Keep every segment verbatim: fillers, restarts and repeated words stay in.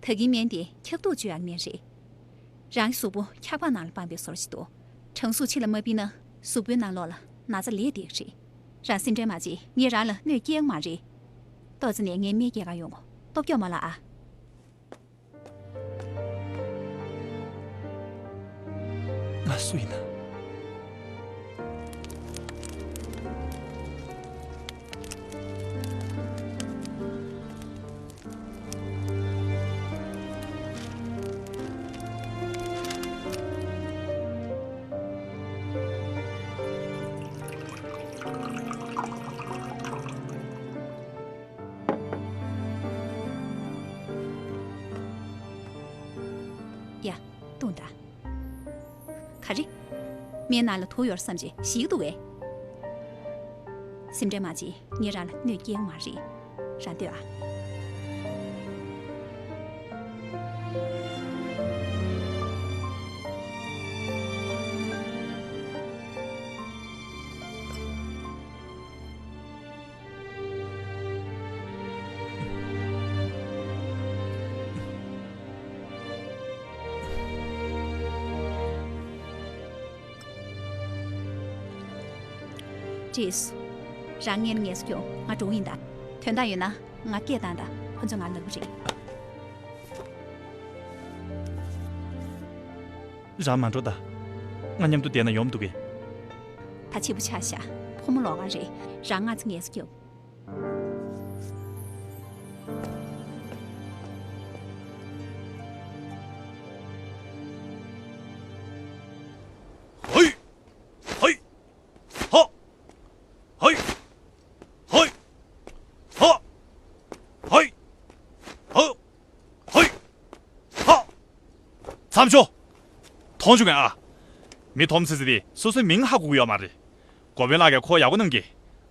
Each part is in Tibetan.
ད་གིན་སྨན་དེ་འཁྱག་ལྟོགས་བཅོས་ཡག་སྨན་རེད། རང་གི་གཟུགས་པོ་འཁྱག་པ་ནང་ལ་སྤངས་པའི་བཟོ་འདྲ་ཞིག་འདུག་གྲང་ཟུག་ཕྱི་ལ་མ་ཕྱིན་ན་གཟུགས་པོའི་ནང་ལོགས་ལ་ན་ཚ་ལས་བསྡད་ཀྱི་རེད། རང་སེམས་ཁྲལ་མ་བྱེད། ངས་རང་ལ་གནོད་སྐྱེལ་ཡག་མ་རེད། ཏོག་ཙམ་ནས་ངའི་སྨན་སྐྱེལ་ག་ཡོང་གོ། སྟོབས་སྐྱོ་མ་ལ་ཨ། ང་སུ་ཡིན་ན། ཡ། བཏུང་དང་། ག་རེ། སྨན་ནང་ལ་དུག་ཡོད་བསམ་བྱས་ཞིག་འདུག་གས། སེམས་ཁྲལ་མ་བྱེད། ངས་རང་ལ་གནོད་སྐྱེལ་མ་རེད། རང་སྡོད་ཨ། ཅེས། རང་ངལ་ངལ་སོ་སྐྱོ། ང་འགྲོ་ཡིན་ད། དོན་དག་ཡོད་ན་ང་སྐད་བཏང་ད། ཁོ་ཚོ་ང་ལབ་གི་རེད། རང་མ་འགྲོ་ད། ང་མཉམ་དུ་བསྡད་ན་ཡོང་འདུག་གས། ད་ཕྱི་པོ་ཆགས་ཤག་ཕོ་མོ་ལོགས་ཀ་རེད། རང་སྔ་ཙམ་ངལ་གསོ་རྒྱོབ། ཧོ། ཧོ། ཧོ། ཧོ། ཧོ། ཧོ། ཧོ། ཧོ། མཚམས་ཞོག་མཐོང་བཅུག་གན་ཨ། མི་མཐོང་ཚེ་ཚེ་དེ་སོ་སོའི་མིང་ཧ་གོ་གི་ཡོད་མ་རེད། གོ་བན་ལགས་ཀྱིས་ཁོ་ཡག་པོ་གནང་གི།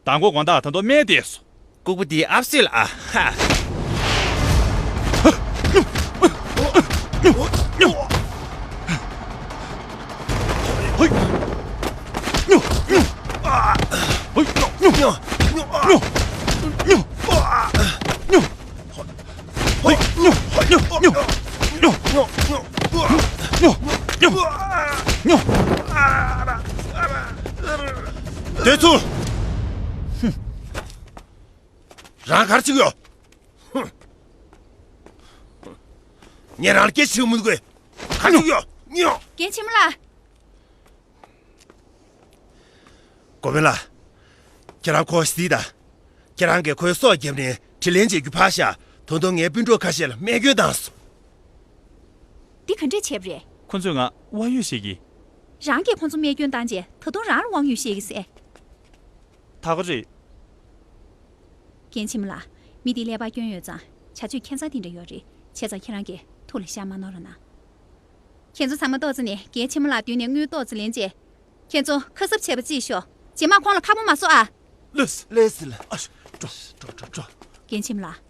མདང་དགོང་དགོང་དག་ད་དུང་སྨན་བལྟས་སོང་། ལྐུགས་པ་འདི་ཨབ་སྲིད་ལ་ཨ་ཧ། དེ་ཚོ། རང་ག་རེ་བྱེད་ཀྱི་ཡོད། ངས་རང་ལ་སྐད་ཆ་བྱེད་མི་འདུག་གས། ག་རེ་བྱེད་ཀྱི་ཡོད། རྒན་ཆེན་མོ་ལགས། གོ་བན་ལགས། ཁྱེད་རང་ཁོ་གཟིགས་དང་། ཁྱེད་རང་གིས་ཁོའི་སྲོག་བརྒྱབ་ནས་དྲིན་ལན་འཇལ་རྒྱུ་ཕར་བཞག་ད་དུང་ངའི་སྤུན་གྲོགས་ཁ་ཤས་ལ་རྨས་སྐྱོན་བཏང་སོང་། འདི་ག་འདྲས་བྱས་པ་རེད། ཁོ་ཚོས་ང་དབང་ཡོད་བཤད་ཀྱི། རང་གིས་ཁོ་ཚོ་རྨས་སྐྱོན་བཏང་རྗེས་ད་དུང་རང་ལ་དབང་ཡོད་བཤད་ཀྱི་ཟེར། ད་ག་རེད། རྒན་ཆེན་མོ་ལགས། མི་འདིའི་ཀླད་པར་སྐྱོན་ཡོད་ཙང་བྱ་སྤྱོད་ཁྱད་མཚར་དེ་འདྲ་ཡོད་རེད། བྱས་ཙང་ཁྱེད་རང་གིས་ཐུགས་ལ་བཞག་མ་གནང་རོགས་གནང་། ཁྱེད་ཚོ་ཚང་མ་ཏོག་ཙམ་ནས་རྒན་ཆེན་མོ་ལགས་མདུན་ནས་དངུལ་ཏོག་ཙམ་ལེན་རྗེས། ཁྱེད་ཚོ་ཁ་གསབ་བྱས་པ་ཅིག་ཤོག་རྗེས་མ་ཁོང་ལ་ཁག་པོ་མ་བཟོ་ཨ། ལགས་སོ། ལགས་སོ་ལགས། ཨ་ཤ། འགྲོ་འགྲོ་འགྲོ་འགྲོ། རྒན་ཆེན་མོ་ལགས།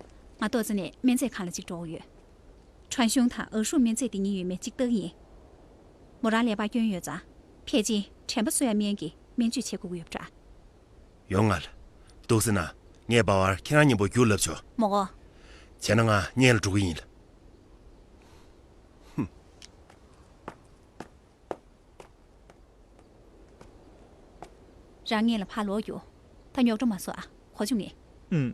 ང་ཏོག་ཙམ་ནས་སྨན་རྫས་ཁང་ལ་ཅིག་འགྲོ་དགོས་ཡོད། ཁྲང་ཞུང་དང་ཨ་ཧྲུའུ་སྨན་རྫས་དེ་གཉིས་ཡོད་མེད་ཅིག་ལྟ་གི་ཡིན། མོ་རང་ཀླད་པར་སྐྱོན་ཡོད་ཙང་ཕལ་ཆེར་དྲན་པ་གསོ་ཡ་སྨན་གྱི་སྨན་བཅོས་བྱེད་དགོས་ཀྱི་ཡོད་པ་འདྲ། ཡོང་ང་ལ། འདུག་ཟེར་ན་ངས་འབའ་བར་ཁྱེད་རང་མཉམ་པོ་རྒྱུགས་ལབ་ཆོག་མོ་གོ། བྱས་ན་ང་སྔོན་ལ་འགྲོ་གི་ཡིན་ལ། ཧུམ། རང་སྔོན་ལ་ཕར་ལོག་རྒྱུགས། ད་རྙོག་དྲ་མ་བཟོ་ཨ། གོ་བྱུང་ངས། ཨུམ།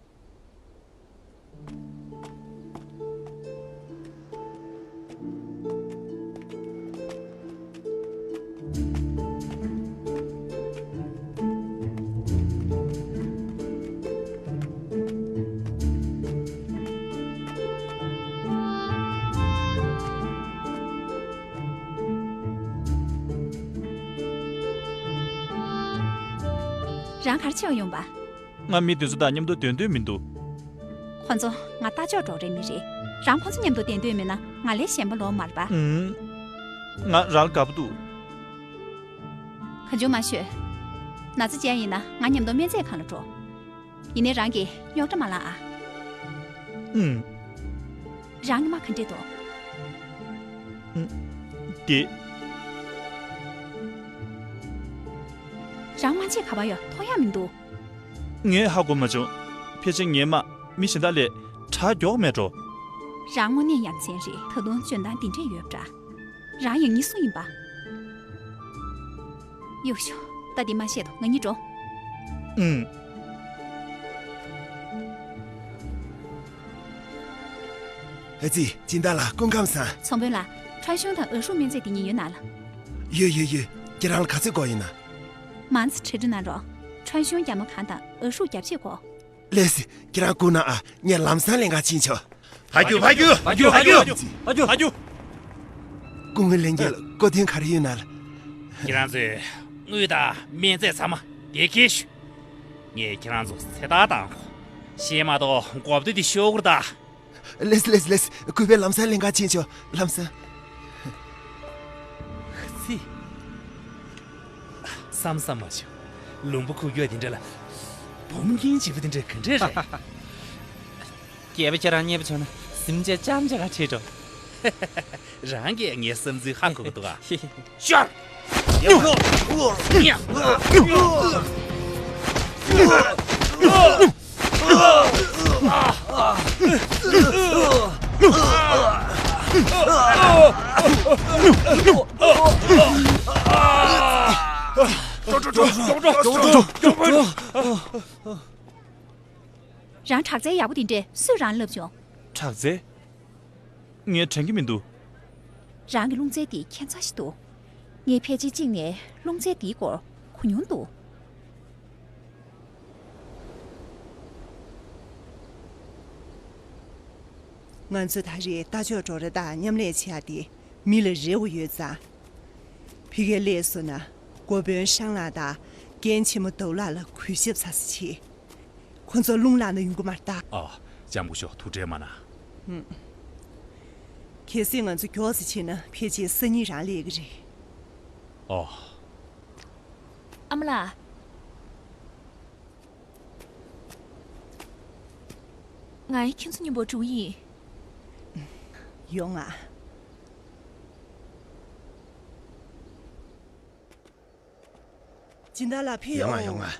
རང་ག་རེ་བྱེད་པར་ཡོང་པ། ང་མི་དེ་ཚོ་དང་མཉམ་དུ་སྡོད་འདོད་མི་འདུག་ཁོ་ཚོ་ང་ལྟ་ཕྱོགས་འགྲོ་རེད་མི་རེད། རང་ཁོ་ཚོ་མཉམ་དུ་བསྡད་འདོད་མེད་ན་ང་ལས་གཞན་པ་ལོག་མ་རེད་པ། ཨུམ། ང་རང་ལ་དགའ་པོ་འདུག་གང་བྱུང་མ་ཤོད། ན་ཚ་ཅན་ཡིན་ན་ང་མཉམ་དུ་སྨན་རྫས་ཁང་ལ་འགྲོ། ཡིན་ནའི་རང་གིས་རྙོག་དྲ་མ་ལངས་ཨ། ཨུམ། རང་གི་རྨ་ག་འདྲས་འདུག་ཨུམ། དེ། རང་རྨ་ཆེ་ག་པར་ཡོད་མཐོང་ཡག་མི་འདུག་ངས་ཧ་གོ་མ་བྱུང་། ཕལ་ཆེར་ངའི་རྨ་མི་གཞན་དག་ལས་དྲག་མགྱོགས་མེད་འགྲོ། རང་དངོས་གནས་ཡ་མཚན་རེད། ད་དུང་འཇོན་ཐང་འདི་འདྲས་ཡོད་པ་འདྲ། རང་ཡང་གཉིས་སུ་ཡིན་པ། གཡུག་ཤོག་ད་འདི་མ་བཤད་དོ། ང་གཉིས་འགྲོ། ཨུམ། ཨ་ཙི། སྦྱིན་བདག་ལགས་སྐུ་ཁམས་བཟང་། ཚོང་དཔོན་ལགས། ཁྲའོ་ཞུང་དང་ཨ་ཧྲུའུ་སྨན་རྫས་དེ་གཉིས་ཡོད་ན་ལ། ཡོད་ཡོད་ཡོད། ཁྱེད་རང་ལ་ག་ཚོད་དགོས་ཡིན་ན། མང་ཙམ་གྲ་སྒྲིག་གནང་རོགས། ཁྲའོ་ཞུང་རྒྱ་མ་གང་དང་ཨ་ཧྲུའུ་རྒྱབ་ཆས་དགོས། ལགས་སེ། ཁྱེད་རང་སྐུ་གནང་ཨ། ངས་ལམ་སང་ལེན་ག་ཕྱིན་ཆོག་ཕར་རྒྱུག་ཕར་རྒྱུག་ཕར་རྒྱུག་ཕར་རྒྱུག་ཕར་རྒྱུག་ཕར་རྒྱུག་སྐུ་ངོ་ལྷན་རྒྱས་ལ་བསྐོ་དོན་ག་རེ་ཡོད་ན་ལ། ཁྱེད་རང་ཚོས་དངུལ་དང་སྨན་རྫས་ཚང་མ་དེ་འཁྱེར་ཤོག་ངས་ཁྱེད་རང་ཚོ་ཚེ་ཐར་བཏང་གོ། གཞན་མ་གཏོགས་མགོ་བདེ་དེ་ཤོག་གུར་ད། ལགས་ལགས་ལགས། གུས་པས་ལམ་སང་ལེན་ག་ཕྱིན་ཆོག་ལམ་སང་། ཙི། བསམ་བསམ་མ་བྱུང་། ལུང་པ་ཁུག་ཀྱོག་དེ་འདྲ་ལ། བུ་མོ་སྙིང་རྗེ་པོ་དེ་འདྲ་ག་འདྲས་རེད། སྐྱེས་པ་ཁྱེད་རང་རྙེད་པ་བྱུང་ན་སེམས་ཅན་ལྕམ་ཅག་ག་ཁྲིད་འགྲོ། རང་གིས་ངའི་བསམ་ཚུལ་ཧ་གོ་གི་འདུག་ཨ། ཤོར། རང་དྲག་རྩལ་ཡག་པོ་དེ་འདྲས་སུས་རང་བསླབས་བྱུང་། དྲག་རྩལ། ངས་དྲན་གྱི་མི་འདུག་རང་གི་རླུང་རྩལ་འདི་ཁྱད་མཚར་ཞིག་འདུག་ངས་ཕལ་ཆེར་གཅིག་ནས་རླུང་རྩལ་འདིའི་སྐོར་གོ་མྱོང་འདུག་ང་ཚོ་ད་རེས་རྟ་མཆོག་འབྲོག་ར་དང་མཉམ་ལས་བྱེད་ཡ་དེ་མི་ལ་རེ་བ་ཡོད་ཙང་། ཕ་གིར་སླེབས་སོང་ན་འགོ་དཔོན་ཧྲང་ལགས་དང་རྒན་ཆེན་མོ་ཏོའུ་ལགས་ལ་གུས་ཞབས་ཚ་ཚ་བྱེད། ཁོ་ཚོ་རླུང་ལངས་ན་ཡོང་གི་མ་རེད་ད། ཨ། ལྕམ་སྐུ་ཞབས་ཐུགས་ཁྲལ་མ་གནང་། གལ་སྲིད་ང་ཚོ་མགྱོགས་ཙམ་བྱས་ན་ཕལ་ཆེར་སང་ཉིན་རང་སླེབས་ཀྱི་རེད། ཨོ། ཨ་མ་ལགས། ང་ཁྱེད་ཚོ་མཉམ་པོ་འགྲོ་གི་ཡིན། ཡོང་ང་། སྦྱིན་བདག་ལགས་ཕེབས་ཡོང་ང་ཡོང་ང་།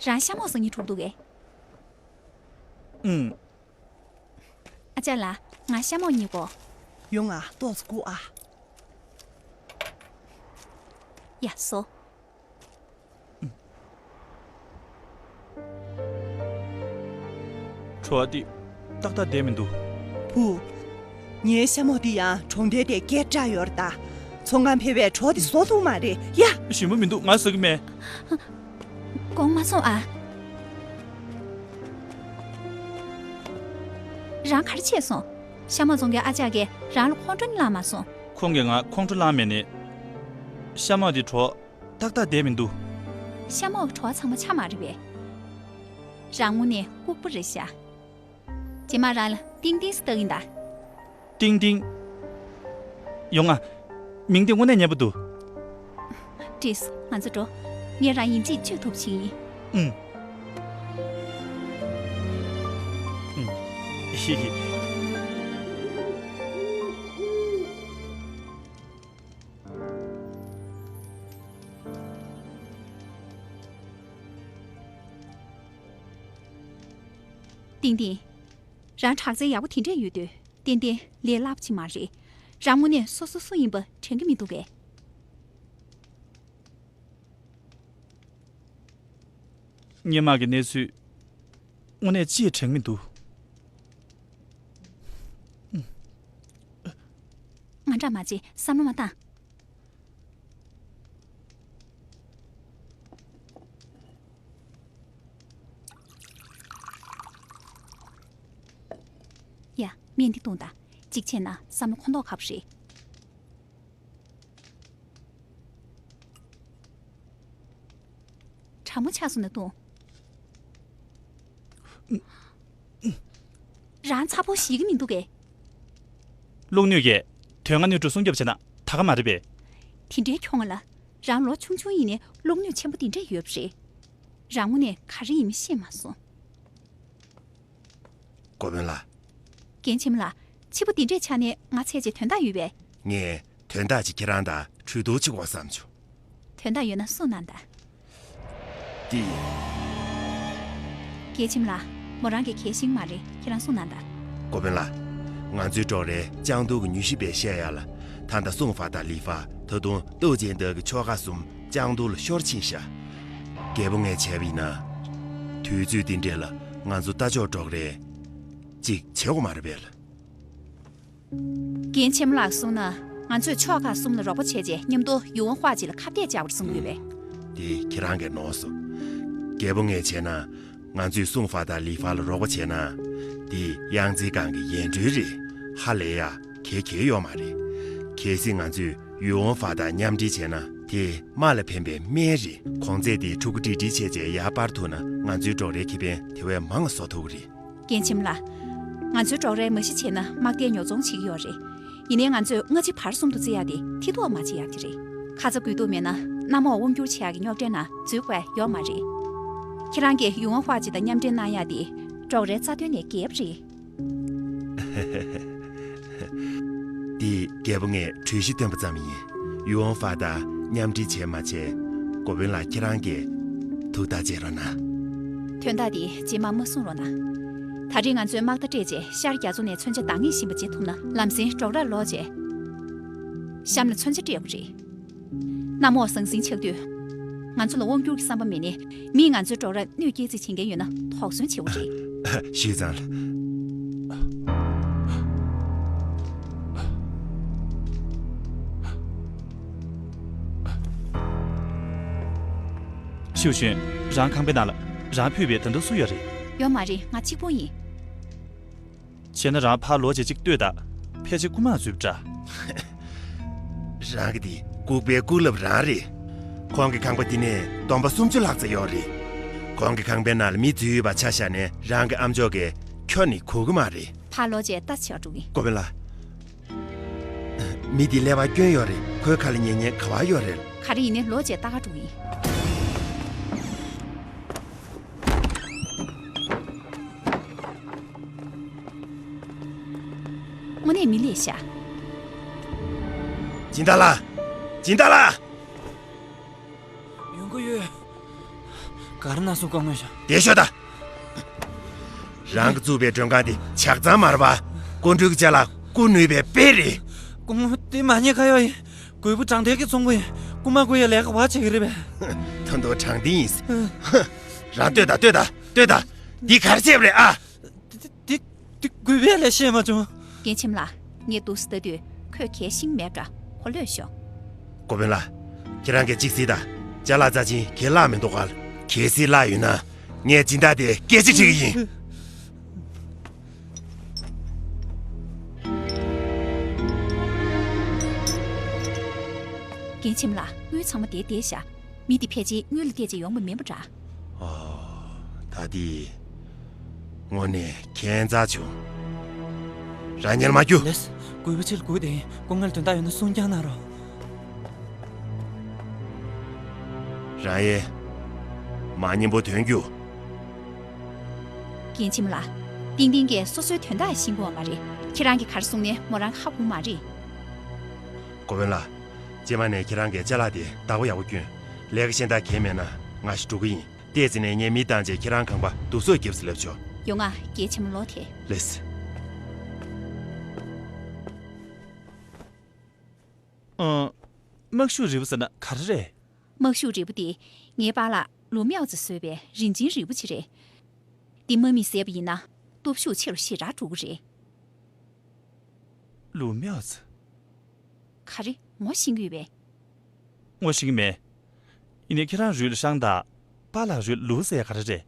རང་ཤ་མོག་ཟ་སྙིང་བྲོ་གི་འདུག་གས། ཨུམ། ཨ་ཅག་ལགས། ང་ཤ་མོག་གཉིས་དགོས། ཡོང་ང་། ཏོག་ཙམ་སྒུག་ཨ། ཡ་སོ། བྲོ་བ་འདི་ཏག་ཏག་བསྡད་མི་འདུག་བུ། ངའི་ཤ་མོག་འདི་ཡང་གྲོང་རྡལ་དེ་སྐད་གྲགས་ཡོད་རེད་ད། ཚོང་ཁང་ཕེབས་པས་བྲོ་བ་འདི་བཟོ་ཐུབ་མ་རེད་ཡ། ཞིམ་པོ་མི་འདུག་ང་ཟ་གི་མེད། དགོངས་མ་ཚོམས་ཨ། རང་ག་རེ་བྱས་སོང་། ཤ་མོག་བཙོང་མཁན་ཨ་ཅག་གིས་རང་ལ་ཁོང་ཁྲོ་ནི་བསླངས་མ་སོང་། ཁོང་གིས་ང་ཁོང་ཁྲོ་བསླངས་མེད་ནི། ཤ་མོག་འདི་བྲོ་བ་ཏག་ཏག་བསྡད་མི་འདུག་ཤ་མོག་བྲོ་བ་ཚང་མ་ཆགས་མ་རེད་པས། རང་དངོས་གནས་ལྐུགས་པ་རེད་ཤག་རྗེས་མ་རང་ལ་ཏིང་ཏིང་ཟེར་ལྟ་གིན་གདའ། ཏིང་ཏིང་། ཡོང་ང་། མིང་དེ་དངོས་གནས་སྙན་པོ་འདུག་འགྲིགས། ང་ཚོ་འགྲོ། ངས་རང་ཡིན་གཅིག་བཅོས་ཐུབ་ཅིག་ཡིན། ཨུམ། ཨུམ། ཧི་ཧི། ཏིང་ཏིང་། རང་དྲག་རྩལ་ཡག་པོ་དེ་འདྲས་ཡོད་དུས་ཏན་ཏན་ལས་སླ་པོ་ཅིག་མ་རེད། རང་དངོས་གནས་སོ་སོ་སུ་ཡིན་པ་དྲན་གྱི་མི་འདུག་གས། སྔོན་མ་གི་གནས་ཚུལ་དངོས་གནས་ཅིས་དྲན་གྱི་མི་འདུག་ང་འདྲ་མ་བྱེད་བསམ་བློ་མ་བཏང་། ཡ། སྨན་འདི་བཏུང་དང་། གཅིག་བྱས་ན་བསམ་བློ་ཁོ་མདོག་ཁ་པོ་རེད། གྲང་མོ་ཆགས་སོང་ན་བཏུང་། རང་ཚ་པོ་ཞིག་གི་མི་འདུག་གས། རླུང་ནུས་ཀྱིས་དོན་ལྔ་སྣོད་དྲུག་སྲུང་སྐྱོབ་བྱས་ན་ད་ག་མ་རེད་པས། དེ་འདྲའི་ཁྱོད་ང་ལ། རང་ལོ་ཆུང་ཆུང་ཡིན་ནའི་རླུང་ནུས་ཆེན་པོ་དེ་འདྲ་ཡོད་པ་རེད། རང་ངོ་ནས་ག་རེ་ཡིན་མིན་ཤེས་མ་སོང་། གོ་མེད་ལ། རྒན་ཆེན་མོ་ལགས། ཕྱི་པོ་འདི་འདྲས་ཆགས་ནས་ང་ཚད་ཅིག་དོན་དག་ཡོད་པས། ངས་དོན་དག་ཅིག་ཁྱེད་རང་དང་གྲོས་བསྡུར་བྱེད་དགོས་བསམ་བྱུང་། དོན་དག་ཡོད་ན་གསུངས་གནང་དང་། ཏི། རྒྱལ་ཁྱིམ་ལགས། མོ་རང་གིས་གལ་ཤེས་མ་རེད། ཁྱེད་རང་གསུངས་གནང་དང་། ཀོ་པན་ལགས། ང་ཚོའི་འབྲོག་རའི་ལྕང་ཏུའུ་གི་མྱུལ་ཞིབ་པས་བཤད་ཡ་ལ། ད་ལྟ་སུང་ཧྥ་དང་ལི་ཧྥ་ད་དུང་ཏུའུ་ཅན་ཏེ་གི་ཁྱོ་ག་གསུམ་ལྕང་ཏུའུ་ལ་ཤོར་ཕྱིན་ཤག་རྒད་པོ་ངས་བྱས་པ་ཡིན་ན། དུས་ཚོད་འདི་འདྲ་ལ་ང་ཚོ་རྟ་མཆོག་འབྲོག་རའི་ཅིག་བྱེད་དགོས་མ་རེད་པས། རྒན་ཆེན་མོ་ལགས་གསུངས་ན། ང་ཚོས་ཕྱོགས་ཁག་གསུམ་ལ་རོགས་པ་བྱས་རྗེས་མཉམ་དུ་ཡུའུ་ཝང་ཧྭ་ཅི་ལ་ཁ་གཏད་བཅག་པར་གསུངས་ཡོད་པས། དེ་ཁྱེད་རང་གིས་ནོར་སོང་། རྒད་པོ་ངས་བྱས་ན། ང་ཚོས་སུང་ཧྥ་དང་ལི་ཧྥ་ལ་རོགས་པ་བྱས་ན། དེ་ཡང་རྩེ་སྒང་གི་ཡན་ཁྲོལ་རེད། ཧ་ལས་ཡ་གལ་གལ་ཡོད་མ་རེད། གལ་སྲིད་ང་ཚོས་ཡུའུ་ཝང་ཧྥ་དང་མཉམ་འབྲེལ་བྱས་ན། དེ་དམག་ལ་ཕན་པའི་སྨན་རེད། གོང་ཚད་དེ་ཕྲུ་གུ་ཀྲིག་ཀྲིག་བྱས་རྗེས་ཡར་སྤར་ཐུབ་ན། ང་ཚོའི་འབྲོག་རའི་ཁེ་ཕན་དེ་བས་མང་བ་བཟོ་ཐུབ་ཀྱི་རེད། རྒན་ཆེན་མོ་ལགས། ང་ཚོའི་འབྲོག་རས་མ་གཞི་བྱས་ན་དམག་སྡེའི་ཉོ་ཚོང་བྱེད་ཀྱི་ཡོད་རེད། ཡིན་ནའི་ང་ཚོས་སྔ་ཕྱི་བར་གསུམ་དུ་བརྩི་ཡག་དེ་མཐིལ་རྟོགས་མ་བྱེད་ཡག་དེ་རེད། ཁ་ཚ་དགོས་གཏུགས་མེད་ན་གནམ་འོག་དབང་བསྒྱུར་བྱེད་ཡག་གི་རྙོག་དྲའི་ནང་འཛུལ་དགོས་ཡོད་མ་རེད། ཁྱེད་རང་གིས་ཡུའུ་ཝང་ཧྭ་ཅི་དང་མཉམ་འབྲེལ་གནང་ཡག་དེ་འབྲོག་རའི་རྩ་དོན་ནས་གལ་པོ་རེད། འདི་རྒད་པོ་ངས་གྲོས་གཞི་བཏོན་པ་ཙམ་ཡིན། ཡུའུ་ཝང་ཧྥ་དང་མཉམ་འབྲེལ་བྱས་མ་བྱས། ཀོ་པན་ལགས་ཁྱེད་རང་གིས་ཐུགས་ཐག་བཅད་རོགས་གནང་། དོན་དག་འདི་རྗེས་མ་མ་གསུང་རོགས་གནང་། ད་རེས་ང་ཚོས་དམག་རྟ་སྤྲད་རྗེས་ཤར་རྒྱ་མཚོ་ནས་མཚོན་ཆ་འདང་ངེས་བཞིན་པ་བརྗེ་ཐུབ་ན། ལམ་སེང་འབྲོག་རར་ལོག་རྗེས་གཤམ་ལ་མཚོན་ཆ་སྤྲད་དགོས་རེད། གནམ་འོག་ཟང་ཟིང་ཆགས་དུས། ང་ཚོ་ལ་དབང་བསྒྱུར་གྱི་བསམ་པ་མེད་ནའི། མིས་ང་ཚོའི་འབྲོག་རར་གནོད་སྐྱེལ་རྩིས་བྱེད་མཁན་ཡོད་ན་དོགས་ཟོན་བྱེད་དགོས་རེད། ཞུས་ཙང་། ཞུ་ཞུན། རང་ཁང་པའི་ནང་ལ་རང་ཕུད་པའི་ད་དུང་སུ་ཡོད་རེད། ཡོད་མ་རེད། ང་གཅིག་པུ་ཡིན། བྱས་ན་རང་ཕར་ལོག་བྱས་ཅིག་ལྟོས་དང་། ཕལ་ཆེར་རྐུ་མ་འཛུལ་འདྲ། རང་གི་དེ་ལྐུགས་པའི་ལྐུགས་ལབ་རང་རེད། ཁོང་གི་ཁང་པ་འདི་ནས་སྟོང་པ་སུམ་ཅུ་ལྷག་ཙམ་ཡོད་རེད། ཁོང་གི་ཁང་པའི་ནང་ལ་མི་འཛུལ་ཡོད་པ་ཆ་བཞག་ནས་རང་གི་ཨ་མཆོག་གིས་ཁྱོན་ནས་གོ་གི་མ་རེད། ཕར་ལོག་བྱས་ལྟ་ཆེ་བ་འགྲོ་གི། ཀོ་པན་ལགས། མི་འདི་ཀླད་པ་སྐྱོན་ཡོད་རེད། ཁོའི་ཁ་ལ་ཉན་ཉན་ག་བ་ཡོད་རེད། ག་རེ་ཡིན་ནའི་ལོག་བྱས་ལྟ་ག་འགྲོ་གི་ཡིན། དངོས་གནས་མི་ལེགས་ཤག་སྦྱིན་བདག་ལགས། སྦྱིན་བདག་ལགས། ཡོང་གི་ཡོད། ག་རེ་གནང་སོང་། སྐུ་ངོ་ཤག་བསྡད་ཤོག་ད། རང་གིས་བཙུགས་པའི་མགྲོན་ཁང་འདི་ཇག་ཚང་མ་རེད་པ། སྐུ་མགྲོན་གྱི་ཅ་ལག་རྐུ་ནུས་པའི་དཔེ་རེད། སྐུ་ངོ་དེ་མ་ཉེས་ཁ་ཡོག་ཡིན། རྒོད་པོ་དྲང་བདེན་གྱི་ཚོང་པ་ཡིན། རྐུ་མ་རྐུ་ཡ་ལས་ཀ་བ་བྱེད་ཀྱི་རེད་པས། ད་དུང་དྲང་བདེན་ཡིན། རང་ལྟོས་དང་ལྟོས་དང་ལྟོས་དང་། འདི་ག་རེ་བྱས་པ་རེད་ཨ། དེ་དེ་དེ་རྒོད་པོ་ལས་ཤེས་མ་བྱུང་། རྒན་ཁྱིམ་ལགས། ངས་འདུག་སེ་ལྟ་དུས་ཁོས་གལ་ཤེས་མེད་འདྲ། ཁོ་ལྷོད་ཤོག་ཀོ་པན་ལགས། ཁྱེད་རང་གིས་གཅིག་གཟིགས་དང་། ཅ་ལག་རྩ་ཆེན་གྱི་ལྷག་མི་འདུག་ག་གལ་སྲིད་ལྷག་ཡོད་ན། ངས་སྦྱིན་བདག་དེ་སྐད་ཆ་དྲི་གི་ཡིན། རྒན་ཁྱིམ་ལགས། དངུལ་ཚང་མ་དེར་བསྡད་ཤག་མི་དེ་ཕལ་ཆེར་དངུལ་ལ་བལྟས་བྱས་ཡོང་བ་མིན་པ་འདྲ། ཨོ། ད་དེ་དངོས་གནས་ཁྱད་མཚར་བྱུང་། རང་ཉལ་མ་རྒྱུགས། ལེས། རྒོད་པོ་ཕྱིར་སྒུག་བསྡད་ཡིན། སྐུ་ངལ་དོན་དག་ཡོད་ན་གསུང་རྐྱང་གནང་རོགས། རང་ཡས་མ་སྙན་པོ་དོན་རྒྱུ། རྒན་ཁྱིམ་ལགས། ཏིང་ཏིང་གིས་སོ་སོའི་དོན་དག་ཤེས་ཀྱི་ཡོད་མ་རེད། ཁྱེད་རང་གིས་ག་རེ་གསུངས་ནའི་མོ་རང་ཧ་གོ་མ་རེད། ཀོ་པན་ལགས། རྗེས་མ་ནས་ཁྱེད་རང་གིས་ཅ་ལག་དེ་བདག་པོ་ཡག་པོ་བསྐྱོན། ལས་ཀ་གཞན་དག་གང་ཡང་མེད་ན་ང་ཞིག་འགྲོ་གི་ཡིན། ཏོག་ཙམ་ནས་ངས་མི་བཏང་བྱས་ཁྱེད་རང་ཁང་པ་བསྡུ་གསོག་རྒྱབ་སུ་སླེབས་ཆོག་ཡོང་ང་། རྒན་ཁྱིམ་ལོག་ཐལ། ལེས། ཨ། དམག་ཤུགས་རིལ་བུ་ཟེར་ན་ག་རེ་རེད། དམག་ཤུགས་རིལ་བུ་དེ་ངའི་པཱ་ལགས་ལུའུ་མའོ་ཙེས་བཟོས་པའི་རིན་ཆེན་རིལ་བུ་ཅིག་རེད། འདི་དམག་མིས་བཟས་པ་ཡིན་ན་སྟོབས་ཤུགས་ཆེ་རུ་ཞེ་དྲག་འགྲོ་གི་རེད། ལུའུ་མའོ་ཙེ། ག་རེ། ངོ་ཤེས་ཀྱི་ཡོད་པས། ངོ་ཤེས་ཀྱི་མེད། ཡིན་ནའི་ཁྱེད་རང་རུས་ལ་ཧྲང་དང་། པཱ་ལགས་རུས་ལ་ལུའུ་ཟེར་ཡ་ག་རེ་རེད།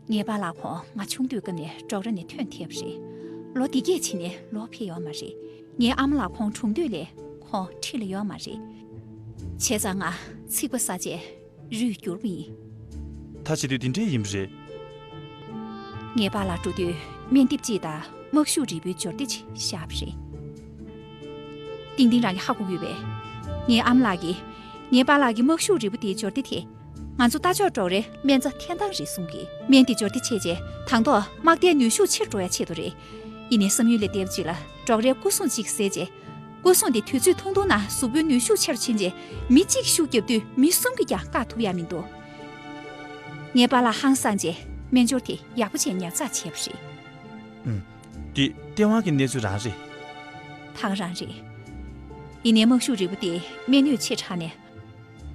ངའི་པཱ་ལགས་ཁོང་ང་ཆུང་དུས་སྐབས་ནས་འབྲོག་ར་ནས་ཐོན་ཐལ་བ་རེད། ལོ་འདི་གས་ཕྱིན་ནས་ལོག་ཕེབས་ཡོད་མ་རེད། ངའི་ཨ་མ་ལགས་ཁོང་གྲོངས་དུས་ལས་ཁོང་འཁྲིས་ལ་ཡོད་མ་རེད། བྱས་ཙང་ང་ཚིག་པ་ཟ་བྱས་རུས་བསྒྱུར་བ་ཡིན། ད་བྱེད་དུས་འདི་འདྲས་ཡིན་པ་རེད། ངའི་པཱ་ལགས་འགྲོ་དུས་སྨན་ཐེབས་གཅིག་དང་དམག་ཤུགས་རིལ་བུའི་སྦྱོར་སྡེ་གཅིག་བཞག་པ་རེད། ཏིང་ཏིང་རང་གིས་ཧ་གོ་གི་ཡོད་པས། ངའི་ཨ་མ་ལགས་ཀྱིས་ངའི་པཱ་ལགས་ཀྱི་དམག་ཤུགས་རིལ་བུ་དེའི་སྦྱོར་སྡེ་དེས་ང་ཚོ་རྟ་མཆོག་འབྲོག་རའི་སྨན་རྩྭ་འཐེན་སྟངས་རེད་གསུང་གི། སྨན་དེ་སྦྱོར་སྡེ་བྱས་རྗེས་དང་ཐོག་དམག་སྡེའི་ནུས་ཤུགས་ཆེར་འགྲོ་ཡ་ཆེད་དུ་རེད། ཡིན་ནའི་བསམ་ཡུལ་ལས་འདས་པ་ཅིག་ལ་འབྲོག་རའི་སྐུ་སྲུང་གཅིག་བསད་རྗེས། སྐུ་སྲུང་དེ་དུས་ཚོད་ཐུང་ཐུང་ནང་གཟུགས་པོའི་ནུས་ཤུགས་ཆེ་རུ་ཕྱིན་རྗེས་མི་གཅིག་ཤུགས་བརྒྱབ་དུས་མི་གསུམ་གྱིས་ཀྱང་བཀག་ཐུབ་ཡ་མི་འདུག་ངའི་པཱ་ལགས་ཧང་སངས་རྗེས་སྨན་སྦྱོར་དེ་ཡག་པོ་བྱས་ཉར་ཚགས་བྱས་པ་རེད། ཨུམ། འདི་སྟེས་དབང་གི་གནས་ཚུལ་རང་རེད། ད་ག་རང་རེད། ཡིན་ནའི་དམག་ཤུགས་རིལ་པོ་དེ་སྨན་ནུས་ཆེ་དྲགས་ནས།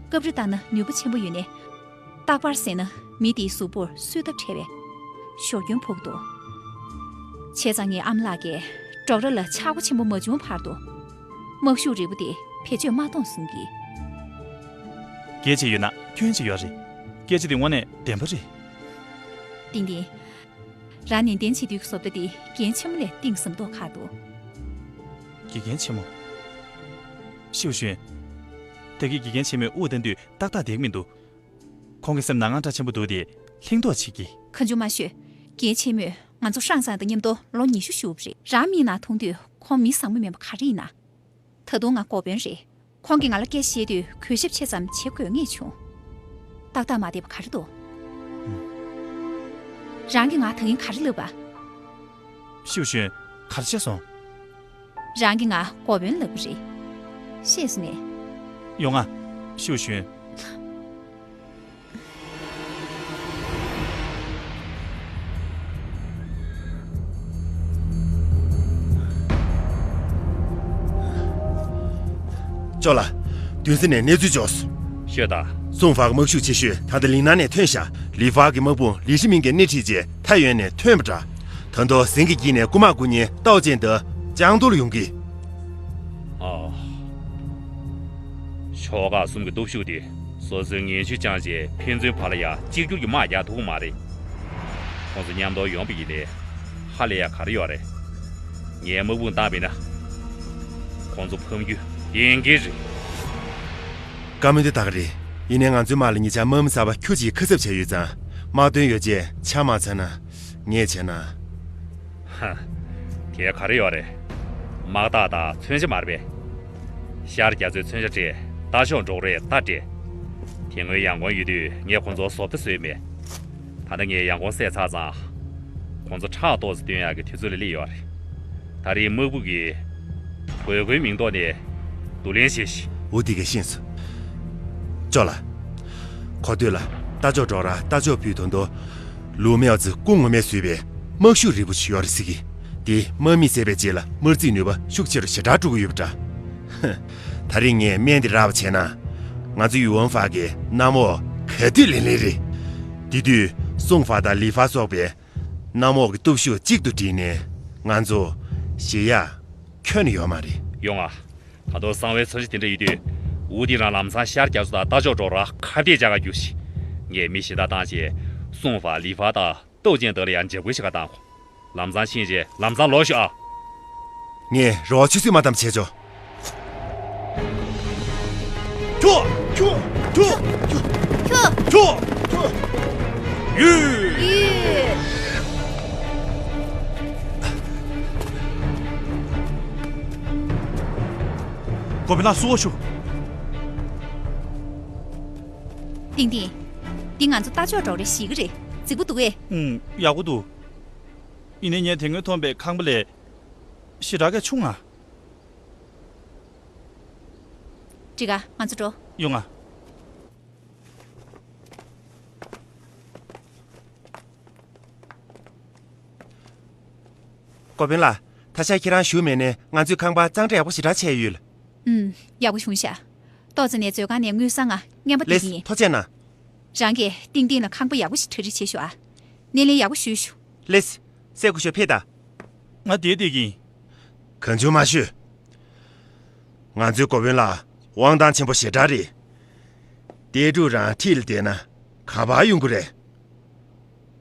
སྐབས་རེ་བཏང་ན་ནུས་པ་ཆེན་པོ་ཡོད་ནས། རྟག་པར་གཟེར་ན་མི་དེའི་གཟུགས་པོར་གསོད་ཐབས་བྲལ་བའི་ཞོ་སྐྱོན་ཕོག་འདུག་བྱས་ཙང་ངའི་ཨ་མ་ལགས་ཀྱིས་ཌོག་ཊར་ལ་ཆག་སྒོ་ཆེན་པོ་མ་བྱུང་བར་དུ་དམག་ཤུགས་རིལ་པོ་དེ་བེད་སྤྱོད་མ་གཏོང་གསུང་གི། གལ་ཆེ་ཡོད་ན་སྐྱོན་ཅིག་ཡོད་རེད། སྐད་ཆ་དེ་དངོས་གནས་བདེན་པ་རེད། ཏིང་ཏིང་། རང་ནན་ཏན་བྱེད་དུས་ཀྱི་བཟོ་ལྟ་དེ་འགན་ཆེན་མོ་ལས་གཏིང་ཟབ་མདོག་ཁ་འདུག་དགེ་རྒན་ཆེན་མོ། ཤིའུ་ཞུན། ད་གིན་དགེ་རྒན་ཆེན་མོས་དབུགས་བཏང་དུས་ཏག་ཏག་བསྡད་མི་འདུག་ཁོང་གི་སེམས་ནང་དངངས་སྐྲག་ཆེན་པོ་འདུག་སྟེ་ལྷིང་འདོགས་བྱེད་ཀྱི། གང་བྱུང་མ་ཤོད། རྒན་ཆེན་མོས་ང་ཚོ་ཧྲང་ཧའེ་དང་མཉམ་དུ་ལོ་ཉི་ཤུ་བཞུགས་པ་རེད། རང་མིག་ནང་མཐོང་དུས་ཁོང་མི་བཟང་པོ་མིན་པ་ག་རེ་ཡིན་ན། ད་དུང་ང་འགོ་དཔོན་རེད། ཁོང་གིས་ང་ལ་སྐད་བཤད་དུས་གུས་ཞབས་ཆེ་ཙམ་བྱེད་དགོས་ངེས་བྱུང་། ཏག་ཏག་མ་བསྡད་པ་ག་རེ་འདུག་རང་གིས་ང་ད་གིན་ག་རེ་ལབ་པ། ཤིའུ་ཞུན། ག་རེ་བྱས་སོང་། རང་གིས་ང་འགོ་དཔོན་ལབ་པ་རེད། ཤེས་སོང་ངས། ཡོང་ང་། ཤིའུ་ཞུན། ཅོ་ལགས། དུན་སི་ནས་གནས་ཚུལ་འབྱོར་སོང་། ཤོད་དང་། སུང་ཧྥ་གི་དམག་ཤུགས་ཆེ་ཤོས་ད་ལྟ་ལིང་ནན་ནས་ཐོན་ཤག་ལི་ཧྥ་གི་དམག་དཔུང་ལི་ཧྲི་མིང་གིས་སྣེ་ཁྲིད་རྗེས་ཐའེ་ཡུན་ནས་ཐོན་པ་འདྲ། ད་དུང་ཟིང་གི་དཀྱིལ་ནས་རྐུ་མ་རྐུ་མཁན་ཏའོ་ཅན་དང་ལྕང་རྡོར་ཡོང་གི། ཨ། ཕྱོགས་ཁག་གསུམ་གྱི་སྟོབས་ཤུགས་དེ་སོ་སོའི་ངན་ཤུགས་བཅངས་རྗེས་ཕན་ཚུན་བར་ལ་ཡང་གཅིག་གྱུར་གྱི་དམག་རྒྱག་ཐུབ་ཀྱི་མ་རེད། ཁོང་ཚོ་མཉམ་དུ་ཡོང་པ་ཡིན་ནའི་ཧ་ལས་ཡ་ག་རེ་ཡོད་རེད། ངས་དམག་དཔུང་བཏང་བ་ཡིན་ན། ཁོང་ཚོ་ཕམ་རྒྱུ་གཏན་འཁེལ་རེད། བཀའ་མོལ་འདི་ད་ག་རེད། ཡིན་ནའི་ང་ཚོའི་དམག་ལ་ཉེ་ཆར་དམག་མི་གསར་པ་ཁྱུ་གཅིག་ཁ་གསབ་བྱས་ཡོད་ཙང་། དམག་དོན་ཡོ་བྱད་ཆ་མ་ཚང་ན། ངས་བྱས་ན། ཧ། དེ་ག་རེ་ཡོད་རེད། དམག་རྟགས་དང་མཚོན་ཆ་མ་རེད་པས། ཤར་རྒྱ་མཚོའི་མཚོན་ཆ་སྤྲད། རྟ་མཆོག་འབྲོག་རའི་རྟ་སྤྲད། དེ་སྔོན་ཡང་ཀོང་ཡོད་དུས་ངས་ཁོང་ཚོར་བཟོ་ལྟ་བཟོས་མེད། ད་ལྟ་ངས་ཡང་ཀོང་བསད་ཚར་ཙང་། ཁོང་ཚོ་ཕྲག་དོག་ཙམ་སྟོན་ཡག་གི་དུས་ཚོད་ལ་སླེབས་ཡོད་རེད། ད་རེས་དམག་དཔུང་གིས་གོས་གོས་མིང་ཐོག་ནས་བསྡུ་ལེན་བྱས་ཤིང་། འོ་དེ་གས་ཤེས་སོང་། ཅོ་ལགས། གོ་ཐོས་ལ་རྟ་མཆོག་འབྲོག་ར་རྟ་མཆོག་ཕུད་དོན་དུ། ལུའུ་མེའོ་ཙི་སྐུ་ངོ་མས་བཟོས་པའི་དམག་ཤུགས་རིལ་པོ་ཞིག་ཡོད་རེད་ཟེར་གི། དེ་དམག་མི་བསད་པའི་རྗེས་ལ་དམར་རྩིས་ནུས་པ་ཤུགས་ཆེ་རུ་ཞེ་དྲག་སྤྲོད་ཀྱི་ཡོད་པ་འདྲ། ཧ། ད་རེས་ངས་སྨན་འདི་རག་པ་བྱས་ན། ང་ཚོ་ཡུའུ་ཝན་ཧྥ་གི་གནམ་འོག་ག་དུས་ལེན་ལེན་རེད། དེ་དུས་སུང་ཧྥ་དང་ལི་ཧྥ་སོགས་པའི་གནམ་འོག་གི་སྟོབས་ཤུགས་གཅིག་ཏུ་བསྒྲིལ་ནས་ང་ཚོ་ཞེད་ཡག་ཁྱོན་ནས་ཡོད་མ་རེད། ཡོང་ང་། ད་དུང་གསང་བའི་མཚོན་ཆ་དེ་འདྲ་ཡོད་དུས། འུ་དེ་རང་ལམ་སང་ཤར་རྒྱ་མཚོ་དང་རྟ་མཆོག་འབྲོག་ར་ཁ་གཏད་བཅག་ག་རྒྱུགས་ཤིག་ངས་མི་གཞན་དག་བཏང་བྱས། སུང་ཧྥ་ལི་ཧྥ་དང་ཏའོ་ཅན་དག་ལ་ཡང་འཇབ་རྒོལ་བྱེད་ག་བཏང་གོ། ལམ་སང་ཕྱིན་རྗེས་ལམ་སང་ལོག་ཤོག་ཨ། ངས་རོགས་ཆུ་ཚོད་མ་བཏང་བྱས་ཆོག་ཁྱོ། ཁྱོ། ཁྱོ། ཁྱོ། ཁྱོ། ཁྱོ། ཡུས། ཡུས། གོ་བི་ལ་སུ་བ་ཤུ། ཏིང་ཏིང་། འདི་ང་ཚོ་རྟ་མཆོག་འབྲོག་རའི་གཞིས་ཀ་རེད། རྫིག་པོ་འདུག་གས། ཨུམ། ཡག་པོ་འདུག་ཡིན་ནའི་ངས་དེ་སྔོན་མཐོང་པའི་ཁང་པ་ལས་ཞེ་དྲག་གི་ཆུང་ང་། འགྲིག་ག་ང་ཚོ་འགྲོ། ཡོང་ང་། གོ་དཔོན་ལགས། ད་ཆ་ཁྱེད་རང་བཞུགས་མེད་ནའི་ང་ཚོའི་ཁང་པ་གཙང་སྦྲ་ཡག་པོ་ཞེ་དྲག་བྱས་ཡོད་ལ། ཨུམ། ཡག་པོ་བྱུང་ཤག་ཏོག་ཙེ་ནས་མཛོད་ཁང་ནས་དངུལ་སྲང་ང་རྔན་པ་སྟེར་གྱི་ཡིན། ལགས་སེ། ཐུགས་རྗེ་གནང་། རང་གིས་ཏིང་ཏིང་ལ་ཁང་པ་ཡག་པོ་ཞིག་གྲ་སྒྲིག་བྱེད་ཤོག་ཨ། སྣེ་ལེན་ཡག་པོ་ཞུས་ཤོག་ལགས་སེ། སྐུ་ཞབས་ཕེབས་དང་། ང་འདིར་བསྡད་ཀྱི་ཡིན། གང་བྱུང་མ་ཞུ། ང་ཚོའི་གོ་དཔོན་ལགས་དབང་ཐང་ཆེན་པོ་ཞེ་དྲག་རེད། ཏེ་ཀྲུའུ་རང་འཁྲིས་ལ་བསྡད་ན་ག་པར་ཡོང་གི་རེད།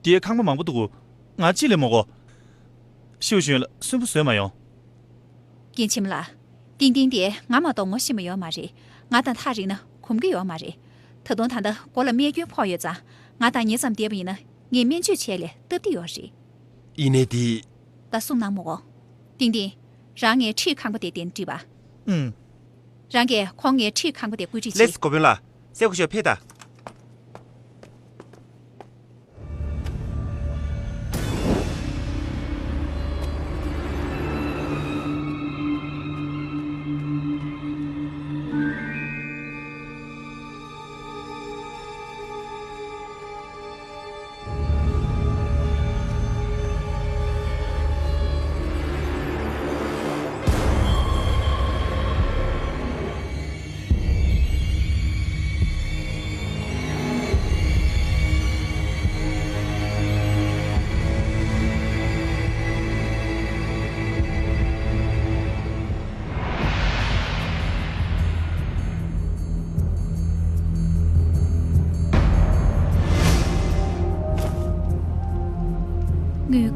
འདིར་ཁང་པ་མང་པོ་འདུག་ང་གཅིག་ལས་མ་དགོས། ཤིའུ་ཞུན་ལ་སུན་པོ་བཟོས་མ་ཡོང་། རྒན་ཆེན་མོ་ལགས། ཏིང་ཏིང་དེ་ང་མ་གཏོགས་ངོ་ཤེས་པ་ཡོད་མ་རེད། ང་དང་ཐག་རིང་ན་གོམས་ཀྱི་ཡོད་མ་རེད། ད་དུང་ད་ལྟ་མགོ་ལ་རྨས་སྐྱོན་ཕོག་ཡོད་ཙང་ང་དང་ཉེ་ཙམ་བསྡད་པ་ཡིན་ན་ངས་སྨན་བཅོས་བྱས་ལས་སྟབས་བདེ་ཡོད་རེད། ཡིན་ནའི་དེ། ད་གསུང་གནང་མོ། ཏིང་ཏིང་། རང་ངའི་འཁྲིས་ཁང་པ་དེ་དེ་ནས་སྒྲིག་པ། ཨུམ། རང་གིས་ཁོང་ངའི་འཁྲིས་ཁང་པ་དེ་བཀོད་སྒྲིག་བྱེད། ལགས་སེ་གོ་དཔོན་ལགས། སྐུ་ཞབས་ཕེབས་དང་།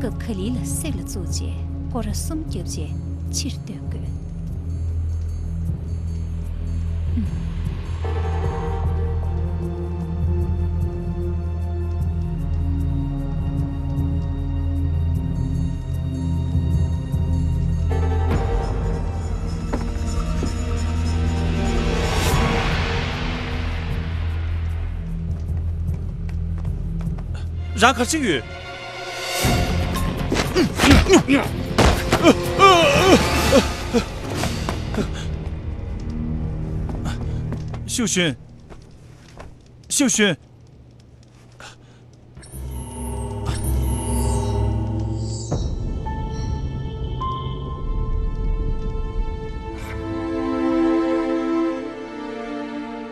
སྐབས་ག་ལི་ལ་སྲེག་ལ་བཙུགས་རྗེས་སྐོར་ར་གསུམ་བརྒྱབ་རྗེས་ཕྱིར་བཏོན་དགོས། རང་གར་ཕྱིན་ཡོད། ཤུགས་ཞན། ཤུགས་ཞན།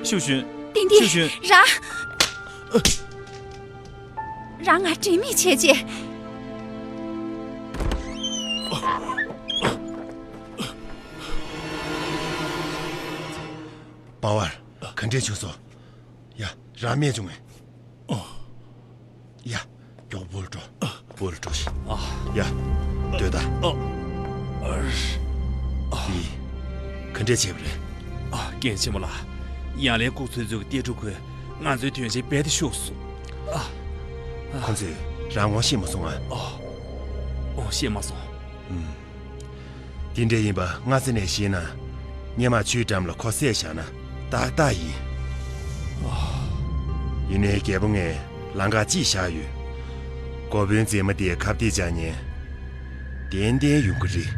ཤུགས་ཞན། ཏིང་ཏིང་། ཤུགས་ཞན། རང་། རང་ང་དྲན་མེད་བྱས་རྗེས། པ་ཝར། ག་འདྲས་བྱུང་སོང་། ཡ། རང་རྨས་བྱུང་ངས། ཡ། མགྱོགས་པོ་འགྲོ། བུ་ལ་འགྲོ་ཤིག་ཨ། ཡ། སྡོད་ད། ཨ། ཨ། ཡི། ག་འདྲས་བྱས་པ་རེད། ཨ། རྒན་ཆེན་མོ་ལགས། ཡང་ལན་ལྐུགས་ཚོད་ཚོད་ཀྱི་ཏེ་ཕྲུག་ཁོས་ང་ཚོའི་དོན་ཆེན་རྦད་དེ་ཤོར་སོང་། ཨ། ཁོ་ཚོས་རང་ངོ་ཤེས་མ་སོང་ང་། ཨ། ཨོ། ཤེས་མ་སོང་། ཨུམ། དེ་འདྲ་ཡིན་པ་སྔ་ས་ནས་ཤེས་ན། སྔོན་མ་ཆུའི་འགྲམ་ལ་ཁོ་བསད་བཞག་ན་ཏག་ཏག་ཡིན། ཡིན་ནའི་རྒྱལ་པོ་ངས་ལམ་ཁ་གཅིག་བཞག་ཡོད། འགོ་དཔོན་མཛེས་མ་དེས་ཁ་གཏད་བཅག་ཉན། ཏན་ཏན་ཡོང་གི་རེད།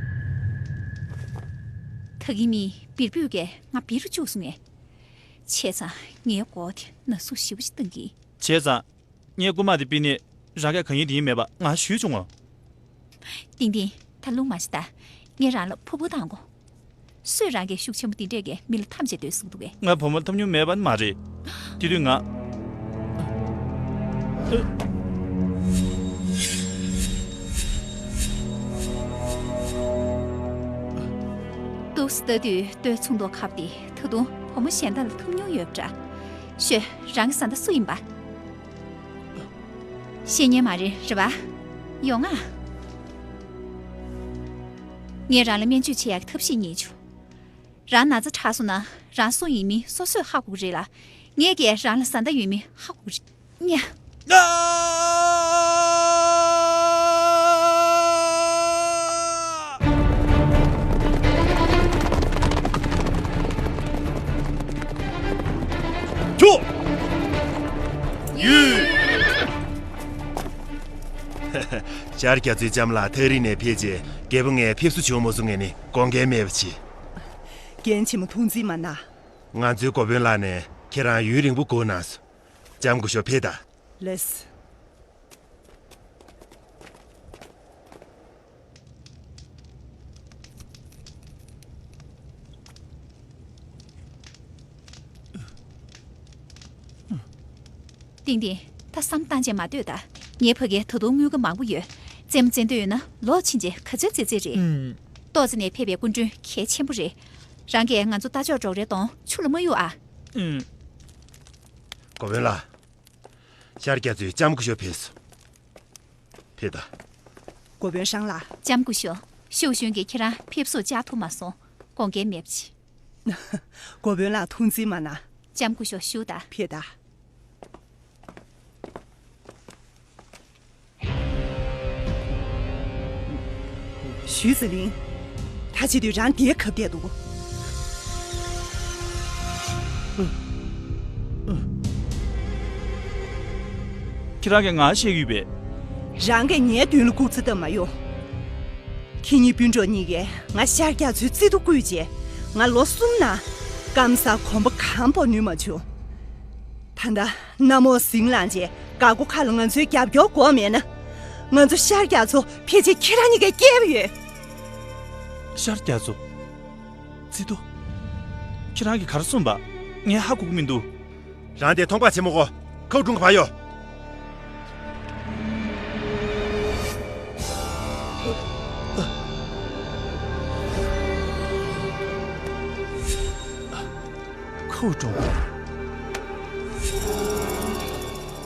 ད་གིན་མི་བིར་བུས་ཀྱིས་ང་བིར་རུ་བཅུག་སོང་ངས། བྱས་ཙང་ངའི་མགོ་དེ་ན་ཟུག་ཞེ་པོ་ཅིག་བཏང་གི། བྱས་ཙང་། ངའི་རྐུན་མ་དེ་ཕུད་ནས་རང་གིས་གང་ཡིན་དེ་ཡིན་མེད་པ་ང་ཞུས་བྱུང་ངོ་། ཏིང་ཏིང་། ད་རླུང་མ་བཞེས་ད། ངས་རང་ལ་ཕུ་བོ་བཏང་གོ། སུས་རང་གི་ཤུགས་ཆེན་པོ་དེ་འདྲས་ཀྱི་མི་ལ་འཐམ་བྱས་སྡོད་གསུངས་འདུག་གས། ང་བུ་མོ་འཐམ་མྱོང་མེད་པ་ནི་མ་རེད། དེ་དུས་ང་། ཏོག་ཙམ་ལྟ་དུས་ལྟོས་ཚུགས་མདོག་ཁ་པོ་དེ་ད་དུང་བུ་མོ་གཞན་དག་ལ་འཐམ་མྱོང་ཡོད་པ་འདྲ། ཤོད། རང་གི་བཟའ་ཟླ་སུ་ཡིན་པ། ཤེས་ཉན་མ་རེད་རེད་པ། ཡོང་ང་། ངས་རང་ལ་སྨན་བཅོས་བྱེད་ཡག་གི་ཐབས་ཤེས་རྙེད་བྱུང་། རང་ན་ཚ་དྲག་སོང་ན་རང་སུ་ཡིན་མིན་སོ་སོས་ཧ་གོ་གི་རེད་ལ། ངས་ཀྱང་རང་ལ་བཟའ་ཟླ་ཡོད་མིན་ཧ་གོ་གི་རེད། ཉ། ཁྱོ། ཡུལ། ཤར་རྒྱ་མཚོའི་ལྕམ་ལགས་ཐག་རིང་ནས་ཕེབས་རྗེས་རྒྱལ་པོ་ངས་ཕེབས་བསུ་བྱུང་མ་སོང་ངས་ནི་དགོངས་འགལ་མེད་པ་བྱེད། རྒན་ཆེན་མོ་ཐུགས་འཛིན་མ་གནང་། ང་ཚོའི་འགོ་དཔོན་ལགས་ནས་ཁྱེད་རང་ཡུན་རིང་པོ་སྒུག་གནང་སོང་། ལྕམ་སྐུ་ཞབས་ཕེབས་དང་། ལགས། ཏིང་ཏིང་། ད་བསམ་བཏང་བྱས་མ་སྡོད་ད། ངའི་ཕ་གིར་ད་དུང་དངུལ་ཁང་མང་པོ་ཡོད། རྩེད་མོ་རྩེ་འདོད་ཡོད་ན་ལོག་ཕྱིན་བྱས་ག་ཚོད་རྩེ་རྩེས་རེད། ཨུམ། ཏོག་ཙེ་ནས་ཕེབས་པའི་སྐུ་མགྲོན་གལ་ཆེན་པོ་རེད། རང་གིས་ང་ཚོ་རྟ་མཆོག་འབྲོག་རའི་གདོང་ཆུ་ལ་མ་གཡུག་ཨ། ཨུམ། འགོ་དཔོན་ལགས། ཤར་རྒྱ་མཚོའི་ལྕམ་སྐུ་ཞབས་ཕེབས་སོང་། ཕེབས་དང་། འགོ་དཔོན་ཧྲང་ལགས། ལྕམ་སྐུ་ཞབས། ཤུའུ་ཞུན་གྱིས་ཁྱེད་རང་ཕེབས་བསུར་བཅར་ཐུབ་མ་སོང་། དགོངས་འགལ་མེད་པ་བྱེད། འགོ་དཔོན་ལགས་ཐུགས་འཛིན་མ་གནང་། ལྕམ་སྐུ་ཞབས་བཞུགས་དང་། ཕེབས་དང་། ཞུས་ཟི་ལིང་། ད་བྱེད་དུས་རང་དེའི་ཁ་གཏད་འདུག་ཁྱེད་རང་གིས་ང་བཤད་ཀྱི་ཡོད་པས། རང་གིས་ངའི་མདུན་ལ་ལྐུགས་རྩིས་བཏབ་མ་ཡོང་། ཁྱེད་གཉིས་སྤུན་གྲོགས་གཉིས་ཀས་ང་ཤར་རྒྱ་མཚོའི་རྩེ་ཏོ་བརྐུས་རྗེས་ང་ལོ་གསུམ་ནང་སྐམ་སར་གོམ་པ་གང་སྤོ་ནུས་མ་བྱུང་། ད་ལྟ་གནམ་འོག་ཟིང་ལངས་རྗེས་འགག་སྒོ་ཁག་ལ་ང་ཚོའི་རྒྱབ་སྐྱོར་དགོས་མེད་ན། ང་ཚོ་ཤར་རྒྱ་མཚོ་ཕལ་ཆེར་ཁྱེད་རང་གཉིས་ཀས་བསྐྱལ་བ་ཡོད། ཤར་རྒྱ་མཚོ། རྩེ་ཏོ། ཁྱེད་རང་གིས་ག་རེ་གསུངས་པ། ངས་ཧ་གོ་གི་མི་འདུག་རང་དེ་མཐོང་པ་བྱེད་མི་དགོས། ཁའུ་ཀྲུང་ག་བ་ཡོད། ཁའུ་ཀྲུང་།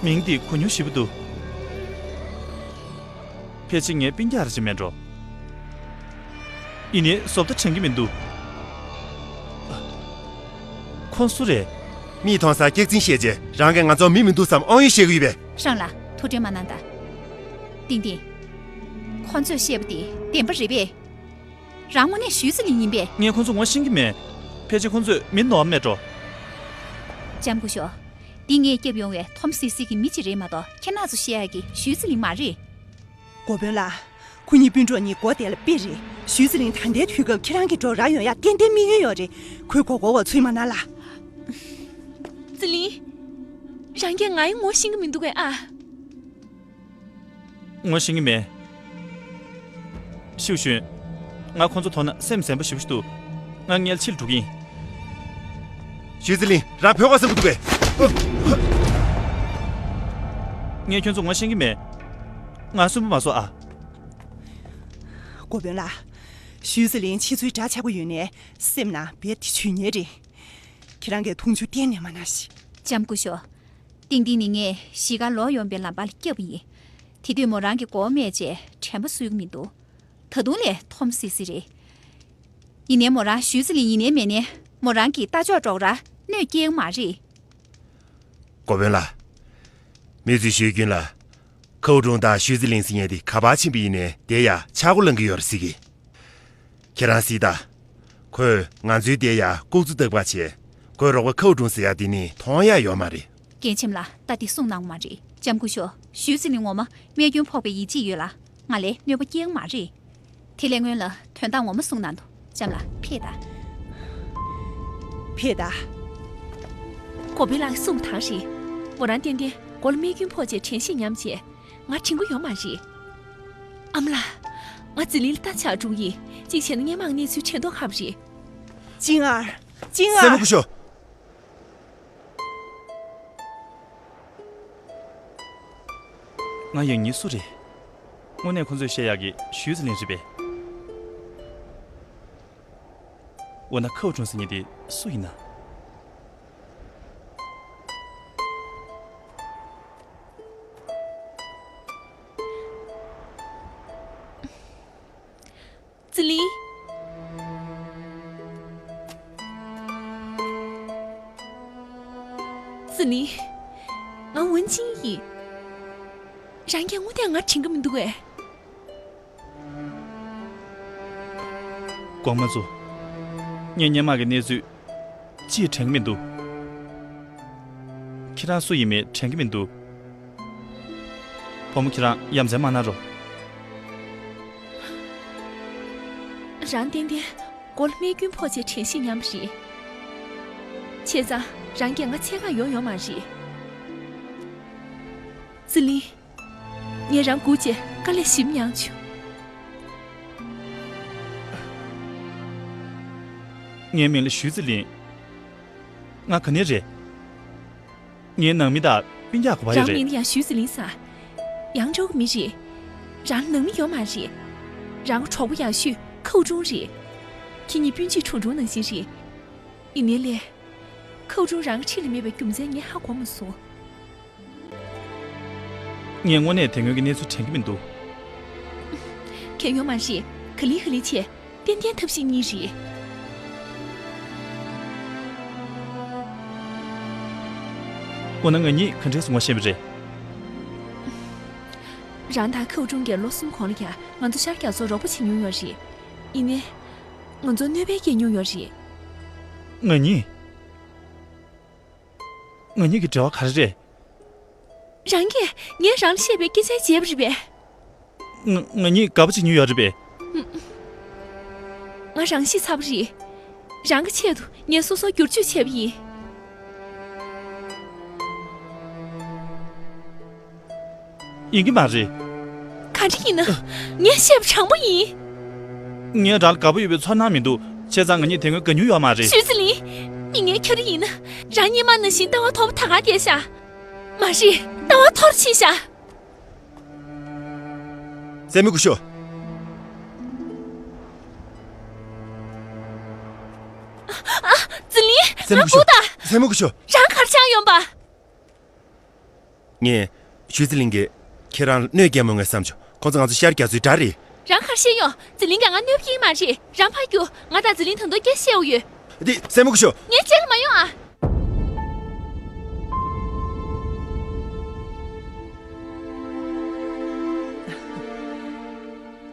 མིང་འདི་གོ་མྱོང་ཞེ་པོ་འདུག་ཕལ་ཆེར་ངའི་སྤུན་ཀྱག་རེ་ཅིག་མེད་འགྲོ། ཡིན་ནའི་བཟོ་ལྟ་དྲན་གྱི་མི་འདུག་ཁོང་སུ་རེད། མིག་མཐོང་སར་སྐྱག་རྫུན་བཤད་རྗེས་རང་གིས་ང་ཚོར་མི་མི་འདུག་བསམ་དབང་ཡོད་བཤད་ཀྱི་ཡོད་པས། རང་ལ་ཐུགས་ཁྲལ་མ་གནང་དང་། ཏིང་ཏིང་། ཁོང་ཚོས་བཤད་པ་དེ་བདེན་པ་རེད་པས། རང་དངོས་གནས་ཞུས་ཙི་ལིན་ཡིན་པས། ངས་ཁོང་ཚོ་ངོ་ཤེས་ཀྱི་མེད། ཕལ་ཆེར་ཁོང་ཚོས་མི་ནོར་མེད་འགྲོ། ལྕམ་སྐུ་ཞབས། འདི་ངས་སྐྱབས་ཡོང་བའི་ཐོམ་སི་སི་གི་མི་གཅིག་རེད་མ་གཏོགས་ཁྱེད་རང་ཚོ་བཤད་ཡག་གི་ཞུས་ཙི་ལིན་མ་རེད། གོ་དཔོན་ལགས། ཁོ་གཉིས་སྤུན་གྲོགས་གཉིས་མགོ་བདེ་ལ་དཔེ་རེད། ཞུས་ཙི་ལིན་ད་ལྟའི་དུས་སྐབས་ཁྱེད་རང་གི་འགྲོ་ར་ཡོང་ཡག་ཏན་ཏན་དམིགས་ཡུལ་ཡོད་རེད། ཁོའི་མགོ་སྐོར་བ་ཚུད་མ་གནང་ལ། ཙི་ལིན། རང་གིས་ང་ཡང་ངོ་ཤེས་ཀྱི་མི་འདུག་གས་ཨ། ངོ་ཤེས་ཀྱི་མེད། ཤིའུ་ཞུན། ང་ཁོང་ཚོ་མཐོང་ན་སེམས་ཟིན་པོ་ཞེ་པོ་ཞིག་འདུག་ང་སྔོན་ཕྱིར་འགྲོ་གི་ཡིན། ཞུས་ཙི་ལིན་རང་བོད་ག་སེམས་ཀྱི་འདུག་གས། ངས་ཁྱོད་ཚོ་ངོ་ཤེས་ཀྱི་མེད། ང་སུན་པོ་མ་བཟོ་ཨ། གོ་དཔོན་ལགས། ཞུས་ཙི་ལིན་ཕྱི་ཚུལ་འདྲ་ཆགས་པོ་ཡོད་ནའི་སེམས་ནང་རྦད་དེ་ཇོ་ཉེ་རེད། ཁྱེད་རང་གིས་མཐོང་ཆུང་གཏན་ནས་མ་གནང་ཞིག་ལྕམ་སྐུ་ཞབས། ཏིང་ཏིང་ནི་ངས་གཞིས་ཀ་ལོག་ཡོང་པའི་ལམ་བར་ལ་སྐྱབས་པ་ཡིན། དེ་དུས་མོ་རང་གི་མགོ་བོ་རྨས་བྱས་དྲན་པ་གསོས་ཀྱི་མི་འདུག་ད་དུང་ལས་ཐོམ་སི་སི་རེད། ཡིན་ནའི་མོ་རང་ཞུས་ཙི་ལིན་ཡིན་ནའི་མིན་ནའི་མོ་རང་གི་རྟ་མཆོག་སྒྲོག་ར་གནོད་སྐྱེལ་ཡོང་མ་རེད། གོ་དཔོན་ལགས། མི་ཚོས་ཞུས་རྒྱུན་ལ། ཁའུ་ཀྲུང་དང་ཞུས་ཙི་ལིན་ཟེར་མཁན་དེ་ག་པར་ཕྱིན་པ་ཡིན་ནའི་དེ་ཡ་ཆག་སྒོ་ལངས་ཀྱི་ཡོད་རེད་ཟེར་གི། ཁྱེད་རང་གཟིགས་དང་། ཁོས་ང་ཚོའི་དེ་ཡ་ལྐོག་ཚུད་རྟག་པར་བྱས། ཁོའི་རོགས་པ་ཁའུ་ཀྲུང་ཟེར་ཡ་དེ་ནི་མཐོང་ཡ་ཡོད་མ་རེད། རྒན་ཁྱིམ་ལ་ལྟ་དེ་གསུང་གནང་བ་མ་རེད། ལྕམ་སྐུ་ཞབས། ཞུས་ཙི་ལིན་ངོ་མ་རྨས་སྐྱོན་ཕོག་པའི་ཡིད་ཆེས་ཡོད་ལ། ང་ལ་གནོད་པ་སྐྱེལ་ཡོང་མ་རེད། དེ་ལས་སྔོན་ལ་དོན་དག་ངོ་མ་གསུང་གནང་དང་། ལྕམ་ལགས་ཕེབས་དང་། ཕེབས་དང་། གོ་དཔོན་ལགས་གསུང་དང་རེད། མོ་རང་ཏན་ཏན་མགོ་ལ་རྨས་སྐྱོན་ཕོག་རྗེས་དྲན་ཤེས་ཉམས་བྱས། ང་དྲན་གྱི་ཡོད་མ་རེད། ཨ་མ་ལགས། ང་ཙི་ལིན་ལ་རྟ་ཆག་འགྲོ་གི་ཡིན། གཅིག་བྱས་ན་སྔོན་མའི་གནས་ཚུལ་དྲན་མདོག་ཁ་པོ་རེད། ཅིང་ཨར། ཅིང་ཨར། སྲས་མོ་སྐུ་ཞབས། ང་ཡང་ཉིད་སུ་རེད། དངོས་གནས་ཁོ་ཚོས་བཤད་ཡག་གི་ཞུས་ཙི་ལིན་རེད་པས། འོ་ན་ཁའུ་ཀྲུང་ཟེར་མཁན་དེ་སུ་ཡིན་ན། ཙི་ལིན། ཙི་ལིན། ང་ཝུན་ཅིན་ཡིན། རང་གིས་དངོས་གནས་ང་དྲན་གྱི་མི་འདུག་གས། དགོངས་པ་མ་ཚོམས། ངས་སྔོན་མ་གི་གནས་ཚུལ་ཅིས་དྲན་གྱི་མི་འདུག་ཁྱེད་རང་སུ་ཡིན་མིན་དྲན་གྱི་མི་འདུག་བུ་མོ་ཁྱེད་རང་ཡ་མཚན་མ་གནང་རོགས། རང་ཏན་ཏན་མགོ་ལ་རྨས་སྐྱོན་ཕོག་རྗེས་དྲན་ཤེས་ཉམས་པ་རེད། བྱས་ཙང་རང་གིས་ང་འཚོལ་གར་ཡོང་ཡོད་མ་རེད། ཙི་ལིན། ངས་རང་སྒུག་བྱས་དཀའ་ལས་ཞེ་པོ་མྱངས་བྱུང་། ངའི་མིང་ལ་ཞུས་ཙི་ལིན། ང་ག་ནས་རེད། ངའི་ནང་མི་དང་སྤུན་ཀྱག་ག་པར་ཡོད་རེད། རང་མིང་ཡང་ཞུས་ཙི་ལིན་ཟེར། ཡང་ཁྲའོ་གི་མི་རེད། རང་ནང་མི་ཡོད་མ་རེད། རང་གི་གྲོགས་པོ་ཡག་ཤོས་ཁའུ་ཀྲུང་རེད། ཁྱེད་གཉིས་སྤུན་མཆེད་ཁྲུང་ཁྲུང་ནང་བཞིན་རེད། ཡིན་ནའི་ལས། ཁའུ་ཀྲུང་རང་གི་འཁྲིས་ལ་མེད་པའི་རྒྱུ་མཚན་ངས་ཧ་གོ་མ་སོང་། ངས་དངོས་གནས་དེ་སྔོན་གྱི་གནས་ཚུལ་དྲན་གྱི་མི་འདུག་ཁྱོད་ཡོད་མ་རེད། ག་ལེ་ག་ལེ་བྱས། ཏན་ཏན་ཐབས་ཤེས་གཉིས་རེད། འོ་ན་ང་གཉིས་ག་འདྲས་སེ་ངོ་ཤེས་པ་རེད། རང་དང་ཁའུ་ཀྲུང་གིས་ལོ་གསུམ་གོང་ལ་ཡང་ང་ཚོ་ཤར་རྒྱ་མཚོར་རོགས་པ་བྱེད་མྱོང་ཡོད་རེད། ཡིན་ནའི། ང་ཚོར་གནོད་པ་སྐྱེལ་མྱོང་ཡོད་རེད། ང་གཉིས། ང་གཉིས་ཀྱི་འབྲེལ་བ་ག་རེ་རེད། རང་གིས་ངས་རང་ལ་བཤད་པའི་སྐད་ཆ་བརྗེད་པ་རེད་པས། ང་ང་གཉིས་དགའ་པོ་བྱེད་མྱོང་ཡོད་རེད་པས། ང་རང་ཤི་ཚར་བ་རེད། རང་གི་ཆེད་དུ་ངས་སོ་སོར་བསྒྱུར་བཅོས་བྱས་པ་ཡིན། ཡིན་གྱི་མ་རེད། ག་འདྲ་ཡིན་ན། ངས་བཤད་པ་དྲང་པོ་ཡིན། ངས་རང་ལ་དགའ་པོ་ཡོད་པའི་ཚོར་སྣང་མི་འདུག་བྱས་ཙང་ང་གཉིས་དེ་སྔོན་དགའ་མྱོང་ཡོད་མ་རེད། ཞུས་ཙི་ལིན། མི་ངན་ཁྱོད་རང་ཡིན་ན། རང་སྔོན་མ་ནང་བཞིན་ལྟ་བ་མཐོ་པོ་ད་ག་བསྡད་ཤག་མ་རེད། ལྟ་བ་མཐོ་རུ་ཕྱིན་ཤག་སྲས་མོ་སྐུ་ཞབས། ཙི་ལིན། སྲས་མོ་སྐུ་ཞབས། སྲས་མོ་སྐུ་ཞབས། རང་གར་ཆགས་ཡོང་པ། ངས་ཞུས་ཙི་ལིན་གྱིས་ཁྱེད་རང་ལ་གནོད་སྐྱེལ་མོ་ངས་བསམ་བྱུང་ ཁོང་ཚོ་ང་ཚོ་ཤར་རྒྱ་མཚོའི་དགྲ་རེད། རང་ག་རེ་བཤད་ཡོང་། ཟི་ལིང་གིས་ང་གནོད་པ་སྐྱེལ་གྱི་མ་རེད། རང་ཕར་རྒྱུགས། ང་དང་ཟི་ལིང་ད་དུང་སྐད་ཆ་བཤད་དགོས་ཡོད། འདི་སེམས་མ་སྐྱོ་ཤོག་ངའི་རྗེས་ལ་མ་ཡོང་ཨ།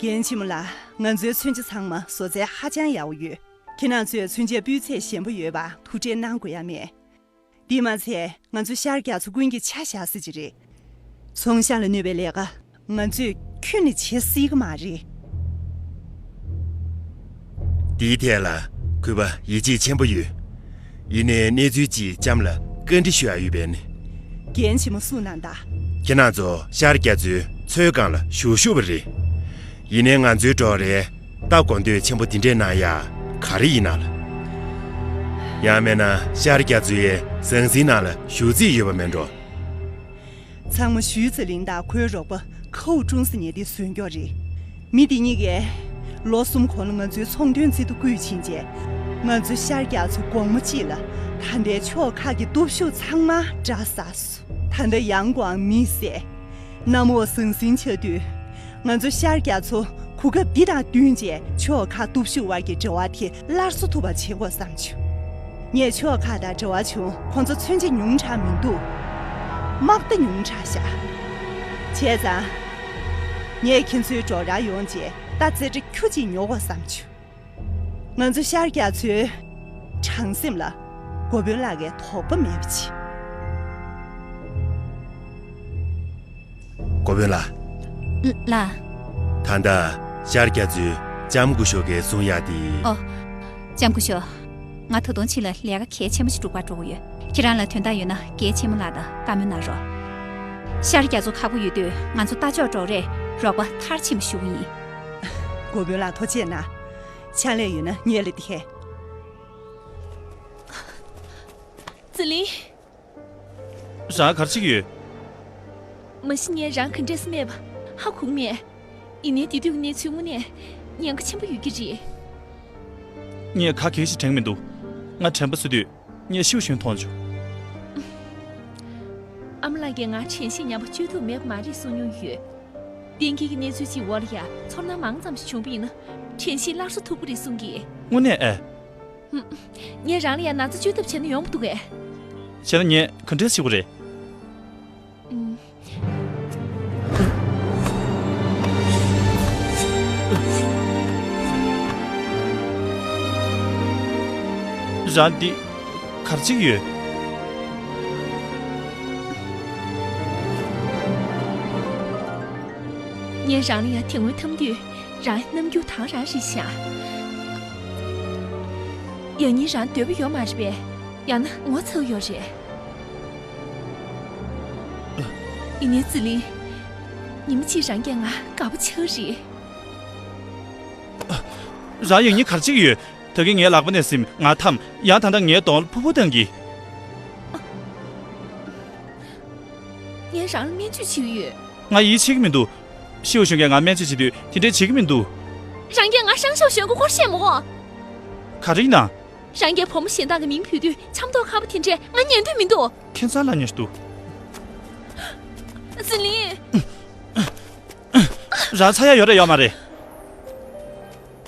རྒན་ཆེན་མོ་ལགས། ང་ཚོའི་མཚོན་ཆ་ཚང་མ་བཟོ་རྩལ་ཧ་ཅང་ཡག་པོ་ཡོད། ཁྱེད་རང་ཚོས་མཚོན་ཆའི་སྤུས་ཚད་ཞན་པོ་ཡོད་པ་ཐུགས་ཁྲལ་གནང་དགོས་ཡ་མེད། འདི་མ་ཚད་ང་ཚོ་ཤར་རྒྱ་མཚོ་ཀུན་གྱི་ཆ་བཞག་ས་ཅིག་རེད། ཚོང་ཤག་ལ་གནོད་པའི་ལས་ཀ་ང་ཚོས་ཁྱོན་ནས་བྱེད་སྲིད་ཀྱི་མ་རེད། འདིའི་ཐད་ལ་གུས་པ་ཡིད་ཆེས་ཆེན་པོ་ཡོད། ཡིན་ནའི་གནས་ཚུལ་ཅིག་ལྕམ་ལ་བཀའ་འདྲི་ཞུ་ཡ་ཡོད་པས་ནི། རྒན་ཆེན་མོ་གསུངས་གནང་དང་། ཁྱེད་རང་ཚོ་ཤར་རྒྱ་མཚོའི་མཚོའི་སྒང་ལ་བཞུགས་བཞུགས་པ་རེད། ཡིན་ནའི་ང་ཚོའི་འབྲོག་རའི་ལྟ་དགོས་འདོད་ཆེན་པོ་འདི་འདྲས་གནང་ཡ་ག་རེ་ཡིན་ན་ལ། ཡང་མིན་ན་ཤར་རྒྱ་མཚོའི་ཟང་ཟིང་ནང་ལ་བཞུགས་རྩིས་ཡོད་པ་མིན་འགྲོ། ཚང་མ་ཞུས་ཙི་ལིང་དང་ཁོའི་རོགས་པ་ཁའུ་ཀྲུང་ཟེར་མཁན་དེ་བཟོས་མགྱོགས་རེད། མི་དེ་གཉིས་ཀས་ལོ་གསུམ་གོང་ལ་ང་ཚོའི་ཚོང་དོན་རྩིས་ཐོ་བརྐུས་ཕྱིན་རྗེས། ང་ཚོ་ཤར་རྒྱ་མཚོ་དགོང་མོ་གཅིག་ལ་ད་ལྟའི་ཕྱོགས་ཁག་གི་སྟོབས་ཤུགས་ཚང་མ་དགྲ་ཟ་སོང་། ད་ལྟ་ཡང་སྒོའང་མི་བསད། གནམ་འོག་ཟང་ཟིང་ཆགས་དུས། ང་ཚོ་ཤར་རྒྱ་མཚོ་གོ་སྐབས་འདི་དང་བསྟུན་རྗེས་ཕྱོགས་ཁག་སྟོབས་ཤུགས་དབར་གྱི་འབྲེལ་བ་དེ་སླར་གསོ་ཐུབ་པ་བྱེད་དགོས་བསམ་བྱུང་། ངས་ཕྱོགས་ཁག་དང་འབྲེལ་བ་བྱུང་། ཁོང་ཚོ་མཚོན་ཆ་ཉུང་དྲགས་མི་འདུག་དམག་རྟ་ཉུང་དྲགས་ཤག་བྱས་ཙང་། ངས་ཁྱེད་ཚོའི་འབྲོག་རར་ཡོང་རྗེས་རྟ་རྩེ་གྲ་ཁྱུ་གཅིག་ཉོ་དགོས་བསམ་བྱུང་། ང་ཚོ་ཤར་རྒྱ་མཚོའི་གྲང་སེམས་ལ་གོ་དཔོན་ལགས་ཀྱིས་དོགས་པ་མེད་པ་བྱེད། གོ་དཔོན་ལགས། ལགས། ད་ལྟ་ཤར་རྒྱ་མཚོའི་ལྕམ་སྐུ་ཞབས་ཀྱིས་གསུང་ཡག་དེ། ཨོ། ལྕམ་སྐུ་ཞབས། ང་ད་དུང་ཕྱི་ལ་ལས་ཀ་གལ་ཆེན་པོ་ཞིག་སྒྲུབ་པར་འགྲོ་གི་ཡོད། ཁྱེད་རང་ལ་དོན་དག་ཡོད་ན་རྒན་ཆེན་མོ་ལགས་དང་བཀའ་མོལ་གནང་རོགས། ཤར་རྒྱ་མཚོ་ཁག་པོ་ཡོད་དུས་ང་ཚོ་རྟ་མཆོག་འབྲོག་རས་རོགས་པ་མཐར་ཕྱིན་པ་ཞུ་གི་ཡིན། གོ་དཔོན་ལགས་ཐུགས་རྗེ་གནང་། ཕྱག་ལས་ཡོད་ན་ངས་ལས་འདི་ཁེལ། ཙི་ལིང་། རང་ག་རེ་བྱེད་ཀྱི་ཡོད། མ་གཞི་ངས་རང་ག་འདྲས་སེ་སྨྲས་པ་ཧ་གོ་གི་མེད། ཡིན་ནའི་དེ་དུས་ཀྱི་གནས་ཚུལ་དངོས་གནས་ཉེན་ཁ་ཆེན་པོ་ཡོད་ཀྱི་རེད། ངས་ག་གེ་ཞིག་དྲན་མི་འདུག་ང་དྲན་པ་གསོས་དུས་ངས་ཤིའུ་ཞུན་མཐོང་བྱུང་། ཨ་མ་ལགས་ཀྱིས་ང་དྲན་ཤེས་ཉམས་པ་བཅོས་ཐུབ་མེད་པ་མ་རེད་གསུང་མྱོང་ཡོད། གཏན་འཁེལ་གྱི་གནས་ཚུལ་ཅིག་འོག་ལ་ཡ་ཚོར་སྣང་མང་ཙམ་ཞིག་བྱུང་བ་ཡིན་ན་དྲན་ཤེས་སླར་གསོ་ཐུབ་ཀྱི་རེད་གསུང་གི། དངོས་གནས་ཨེ། ངས་རང་ལ་ཡང་ན་ཚ་བཅོས་ཐབས་བྱས་ན་ཡོང་མི་འདུག་གས། བྱས་ན་ངས་ག་འདྲས་བྱེད་དགོས་རེད། ཨུམ། རང་འདི་ག་རེ་བྱེད་ཀྱི་ཡོད། ངས་རང་ལ་ཡང་དེ་སྔོན་འཐམ་དུས་རང་རྣམ་འགྱུར་དྭངས་རང་རེད་ཤག་ཡང་སྙིང་རང་འདོད་པ་ཡོད་མ་རེད་པས། ཡང་ན་ངོ་ཚ་བ་ཡོད་རེད། ཡིན་ནའི་ཙི་ལིང་། ཉི་མ་གཅིག་རང་གིས་ང་དགའ་པོ་ཆགས་རེད། རང་ཡང་སྙིང་ག་རེ་བྱེད་ཀྱི་ཡོད། ད་གིན་ངའི་ལག་པ་ནས་ཟིན་ང་འཐམ། ཡང་ད་ལྟ་ངའི་གདོང་ལ་ཕུར་བུ་བཏང་གི། ངས་རང་ལ་སྨན་བཅོས་བྱེད་ཀྱི་ཡོད། ང་ཡིད་ཆེས་ཀྱི་མི་འདུག་ཤིའུ་ཞུན་གྱིས་ང་སྨན་བཅོས་བྱེད་དུས་དེ་འདྲས་བྱེད་ཀྱི་མི་འདུག་རང་གིས་ང་ཧྲང་ཤའོ་ཞོན་གྱི་སྐོར་བཤད་མ་གོ་ག་རེ་ཡིན་ན། རང་གིས་བུ་མོ་གཞན་དག་གི་མིང་བོས་དུས་ཆབ་མདོག་ཁ་པོ་དེ་འདྲས་ང་ཉན་འདོད་མི་འདུག་ཁྱད་མཚར་ལ་ཉེ་ཞིག་འདུག་ཟི་ལིང་། རང་ཚ་ཡ་ཡོད་རེད་ཡོད་མ་རེད།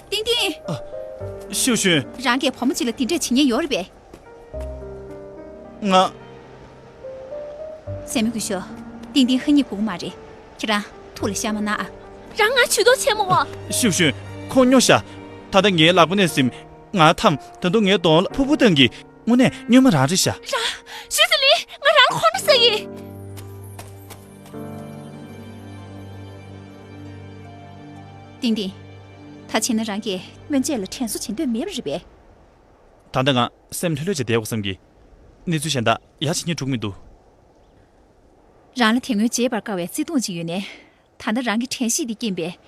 ཏིང་ཏིང་། ཨ། ཤིའུ་ཞུན། རང་གིས་བུ་མོ་གཅིག་ལ་དེ་འདྲས་བྱེད་ཉེན་ཡོད་རེད་པས། ང་། སྲས་མོ་སྐུ་ཞབས། ཏིང་ཏིང་ཧ་ཉི་གོ་གི་མ་རེད། ཁྱེད་རང་ཐུགས་ལ་བཞག་མ་གནང་ཨ། རང་ང་ཇུས་གཏོགས་བྱས་མ་གོ་ཤིའུ་ཞུན། ཁོང་སྨྱོ་ཤག་ད་ལྟ་ངའི་ལག་པ་ནས་ཟིན། ང་འཐམ། ད་དུང་ངའི་གདོང་ལ་ཕུར་བུ་བཏང་གི། དངོས་གནས་སྨྱོན་མ་རང་རེད་ཤག་རང་། ཞུས་ཙི་ལིང་། ང་རང་ལ་འཁོན་འགྲོ་ཟེར་གི། ཏིང་ཏིང་། ད་བྱས་ན་རང་གིས་སྨན་དཔྱད་ལ་དྲན་གསོ་བྱེད་འདོད་མེད་པ་རེད་པས། ད་ལྟ་ང་སེམས་ལྷོད་ལྷོད་བྱས་བསྡད་དགོས་བསམ་གི། གནས་ཚུལ་གཞན་དག་ཡ་བྱེད་སྙིང་འདོད་མི་འདུག་རང་ལ་དེ་སྔོན་བརྗེད་པར་དཀའ་བའི་བརྩེ་དུང་ཅིག་ཡོད་ནའི། ད་ལྟ་རང་གི་དྲན་ཤེས་དེ་རྐྱེན་པས།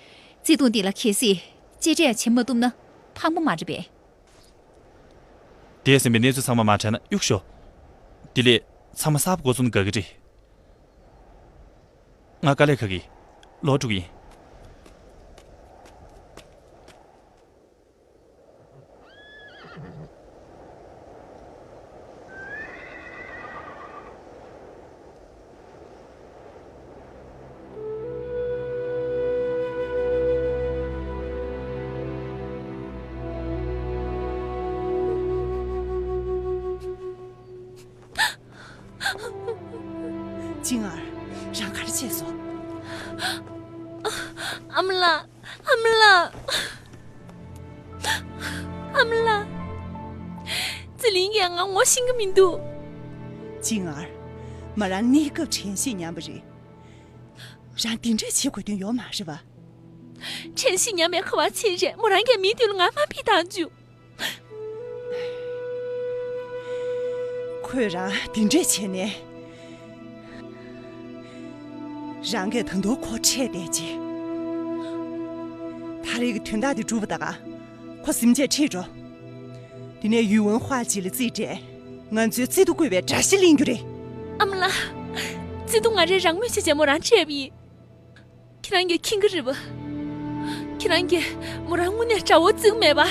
བརྩེ་དུང་འདི་ལ་གལ་སྲིད་གཅེས་སྤྲས་བྱེད་མ་ཐུབ་ན་ཕངས་པོ་མ་རེད་པས། འདས་ཟིན་པའི་གནས་ཚུལ་ཚང་མ་མ་དྲན་ན་གཡུག་ཞོག་དེ་ལས་ཚང་མ་གསར་པ་འགོ་བཙུགས་ན་དགའ་གི་རེད། ང་དཀའ་ལས་ཁག་གི། ལོག་འགྲོ་གི་ཡིན། རང་ག་རེ་བྱས་སོང་། ཨ་མ་ལགས། ཨ་མ་ལགས། ཨ་མ་ལགས། ཙི་ལིང་གིས་ང་ངོ་ཤེས་ཀྱི་མི་འདུག་ཅི་ངར། མོ་རང་གནས་སྐབས་དྲན་ཤེས་ཉམས་པ་རེད། རང་འདི་འདྲས་བྱེད་དགོས་དོན་ཡོད་མ་རེད་པ། དྲན་ཤེས་ཉམས་པའི་ཁ་བ་ཚིག་རེད། མོ་རང་གིས་མིའི་མདུན་ལ་ང་དམའ་འབེབས་བཏང་བཅུག་ཁོས་རང་འདི་འདྲས་བྱས་ནས། རང་གིས་ད་དུང་ཁོ་ཁྲེལ་བསྡད་ཅི། ད་རེས་ཀྱི་དོན་དག་འདི་འགྲུབ་པ་ད་ག་ཁོ་གཟིམ་ཆས་ཁྲིད་འགྲོ། དེ་ནས་ཡུས་ཝུན་ཧྭ་ཅི་ལ་རྩིས་སྤྲད། ང་ཚོའི་བརྩེ་དུང་བཀོད་པའི་དགྲ་ཤ་ལེན་རྒྱུ་རེད། ཨ་མ་ལགས། བརྩེ་དུང་ང་རས་རང་མོས་བྱས་བྱས་མོ་རང་སྤྲད་པ་ཡིན། ཁྱེད་རང་གིས་མཁྱེན་གྱི་རེད་པ། ཁྱེད་རང་གིས་མོ་རང་དངོས་གནས་དགྲ་བོ་བརྩི་གི་མེད་པ།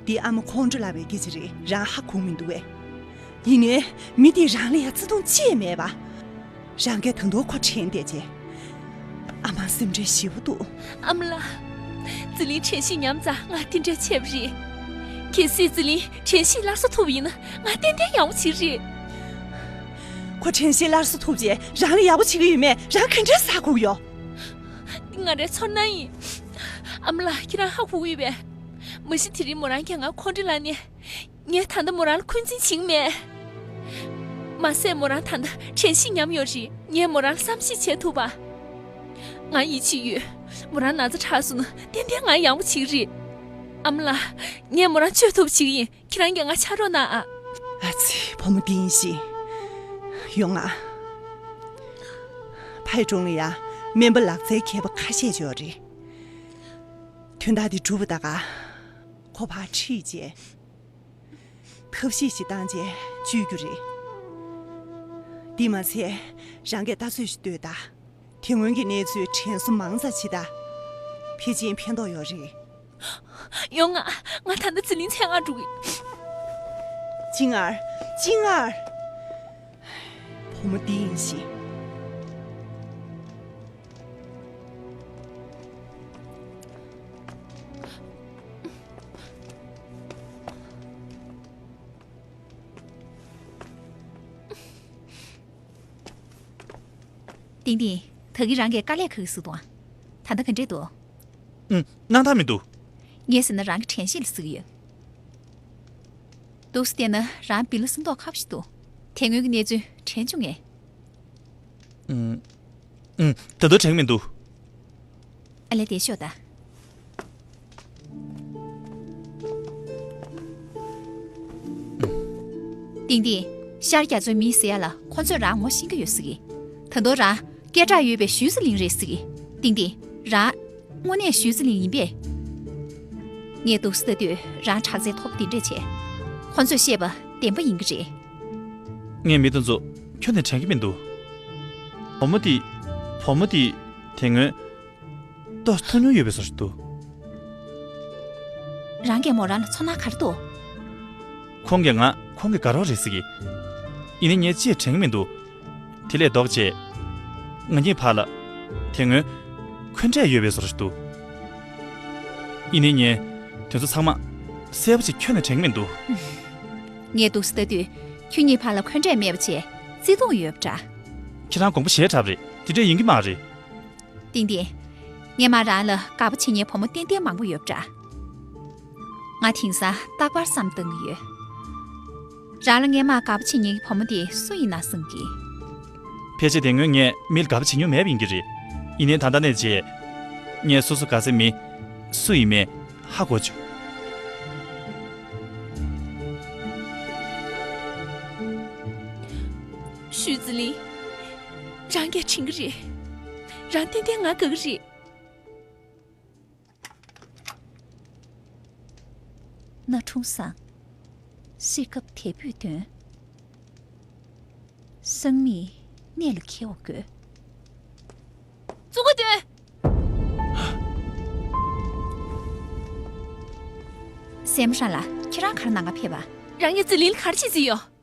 འདི་ཨ་མ་ཁོང་ཁྲོ་ལངས་པའི་སྐད་ཆ་རེད། རང་ཧ་གོ་མི་འདུག་གས། ཡིན་ནའི་མི་དེས་རང་ལ་ཡང་བརྩེ་དུང་ཅི་ཡང་མེད་པ། རང་གིས་ད་དུང་ཁོ་དྲན་བསྡད་ཅི། ཨ་མ་སེམས་ཁྲལ་ཞེ་པོ་འདུག་ཨ་མ་ལགས། ཙི་ལིང་དྲན་ཤེས་ཉམས་ཙང་ང་དེ་འདྲ་བྱས་པ་རེད། གལ་སྲིད་ཙི་ལིང་དྲན་ཤེས་སླར་གསོ་ཐུབ་པ་ཡིན་ན་ང་ཏན་ཏན་ཡག་པོ་བྱེད་ཀྱི་རེད། ཁོ་དྲན་ཤེས་སླར་གསོ་ཐུབ་རྗེས་རང་ལ་ཡག་པོ་བྱེད་ཀྱི་ཡོད་མེད་རང་ག་འདྲས་ཧ་གོ་གི་ཡོད། འདི་ང་རའི་ཚོར་སྣང་ཡིན། ཨ་མ་ལགས། ཁྱེད་རང་ཧ་གོ་གི་ཡོད་པས། མ་གཞི་དེ་རིང་མོ་རང་གིས་ང་ཁོང་ཁྲོ་ལངས་ནས། ངས་ད་ལྟ་མོ་རང་ལ་འཁོན་འཛིན་བྱེད་ཀྱི་མེད། མ་ཟད་མོ་རང་ད་ལྟ་དྲན་ཤེས་ཉམས་ཡོད་རེད། ངས་མོ་རང་ལ་བསམ་ཤེས་བྱེད་ཐུབ་པ། ང་ཡིད་ཆེས་ཡོད། མོ་རང་ན་ཚ་དྲག་སོང་ན་ཏན་ཏན་ང་ཡག་པོ་བྱེད་ཀྱི་རེད། ཨ་མ་ལགས། ངས་མོ་རང་བཅོས་ཐུབ་པ་བྱེད་ཀྱི་ཡིན། ཁྱེད་རང་གིས་ང་ཕྱག་རོགས་གནང་ཨ། ཨ་ཙི། བུ་མོ་འདི་ཡིན་ཞིང་། ཡོང་ང་། ཕའི་ཀྲུང་ལ་ཡ་སྨན་པ་ལག་རྩལ་མཁས་པ་ཁ་ཤས་ཡོད་རེད། དོན་དག་འདི་འགྲུབ་པ་ད་ག་ཁོ་ཕར་ཁྲིད་རྗེས། ཐབས་ཤེས་ཤིག་བཏང་རྗེས་བཅོས་རྒྱུ་རེད། འདི་མ་ཚད་རང་གིས་ལྟ་ཚོད་ཞིག་ལྟོས་དང་། དེ་སྔོན་གྱི་གནས་ཚུལ་དྲན་གསོ་མང་ཙམ་བྱེད་དང་། ཕལ་ཆེར་ཕན་ཐོགས་ཡོད་རེད། ཡོང་ང་། ང་ད་ལྟ་ཙི་ལིང་མཚན་ང་འགྲོ་གི། ཅི་ངར། ཅི་ངར། བུ་མོ་འདི་ཡིན་ཞིང་། ཏིང་ཏིང་། ད་གིན་རང་གིས་དཀའ་ལས་ཁག་གི་ཟེར་འདུག་ཨ། ད་ལྟ་ག་འདྲས་འདུག་ཨུམ། སྣང་དག་མི་འདུག་ངས་ཟེར་ན་རང་གི་དྲན་ཤེས་ལ་ཟེར་གི་ཡོད། འདུག་སེ་བལྟས་ན་རང་བི་ལ་སེམས་ཐོག་ཁ་པོ་ཞིག་འདུག་དེ་སྔོན་གྱི་གནས་ཚུལ་དྲན་བྱུང་ངས། ཨུམ། ཨུམ། ད་དུང་དྲན་གྱི་མི་འདུག་ཨ་ལས་བསྡད་ཤོག་ད། ཏིང་ཏིང་། ཤར་རྒྱ་མཚོའི་མི་ཟེར་ཡ་ལ་ཁོ་ཚོས་རང་ངོ་ཤེས་ཀྱི་ཡོད་ཟེར་གི། ད་དུང་རང་སྐད་གྲགས་ཡོད་པའི་ཞུས་ཙི་ལིང་རེད་ཟེར་གི། ཏིང་ཏིང་། རང་དངོས་གནས་ཞུས་ཙི་ལིང་ཡིན་པས། ངས་འདུག་སེ་ལྟ་དུས་རང་དྲག་རྩལ་མཐོ་པོ་འདི་འདྲས་བྱས། ཁོ་ཚོས་བཤད་པ་བདེན་པ་ཡིན་གྱི་རེད། ངས་མི་དེ་ཚོ་ཁྱོན་ནས་དྲན་གྱི་མི་འདུག་བུ་མོ་དེ། བུ་མོ་དེ་དེ་སྔོན་ལྟོས་མཐོང་མྱོང་ཡོད་པའི་བཟོ་ཞིག་འདུག་རང་གིས་མོ་རང་ལ་ཚོར་སྣང་ག་རེ་འདུག་ཁོང་གིས་ང་ཁོང་གི་དགའ་རོགས་རེད་ཟེར་གི། ཡིན་ནའི་ངས་ཅིས་དྲན་གྱི་མི་འདུག་དེ་ལས་ལྡོག་བྱས། ང་གཉིས་བར་ལ་དེ་སྔོན་འཁོན་འགྲས་ཡོད་པའི་བཟོ་ཞིག་འདུག་ཡིན་ནའི་ངས་དེ་ཚོ་ཚང་མ་གསལ་པོ་ཅིག་ཁྱོན་ནས་དྲན་གྱི་མི་འདུག་ངས་འདུག་སེ་ལྟ་དུས་ཁྱོད་གཉིས་བར་ལ་འཁོན་འགྲས་མེད་པ་བྱས་བརྩེ་དུང་ཡོད་པ་འདྲ། ཁྱེད་རང་དགོངས་པ་བཞེས་དྲགས་པ་རེད། དེ་འདྲས་ཡིན་གྱི་མ་རེད། ཏིང་ཏིང་། སྔས་མ་རང་ལ་དགའ་པོ་བྱེད་མཁན་བུ་མོ་ཏན་ཏན་མང་པོ་ཡོད་པ་འདྲ། ང་དེང་སང་རྟག་པར་བསམ་བཏང་གི་ཡོད། རང་ལ་སྔས་མ་དགའ་པོ་བྱེད་མཁན་གྱི་བུ་མོ་དེ་སུ་ཡིན་ན་བསམ་གི། ཕལ་ཆེར་དེ་སྔོན་ངས་མི་ལ་དགའ་པོ་བྱེད་མྱོང་མེད་པ་ཡིན་གྱི་རེད། ཡིན་ནའི་ད་ལྟ་ནས་བྱས། ངས་སོ་སོ་དགའ་སའི་མི་སུ་ཡིན་མིན་ཧ་གོ་བྱུང་། ཞུས་ཙི་ལིང་། རང་གིས་དྲན་གྱི་རེད། རང་ཏན་ཏན་ང་དགའ་གི་རེད། ན་ཁྲུང་སང་། ཤི་སྐབས་དལ་བུས་འདོན། སང་མིས་གནས་ལ་འཁེལ་བ་དགོས། བཙོན་ཁང་འདོན། སྲས་མོ་ཧྲན་ལགས། ཁྱེད་རང་ག་རེ་གནང་ག་ཕེབས་པ། རང་གིས་ཙི་ལིང་ལ་ག་རེ་བྱེད་རྩིས་ཡོད།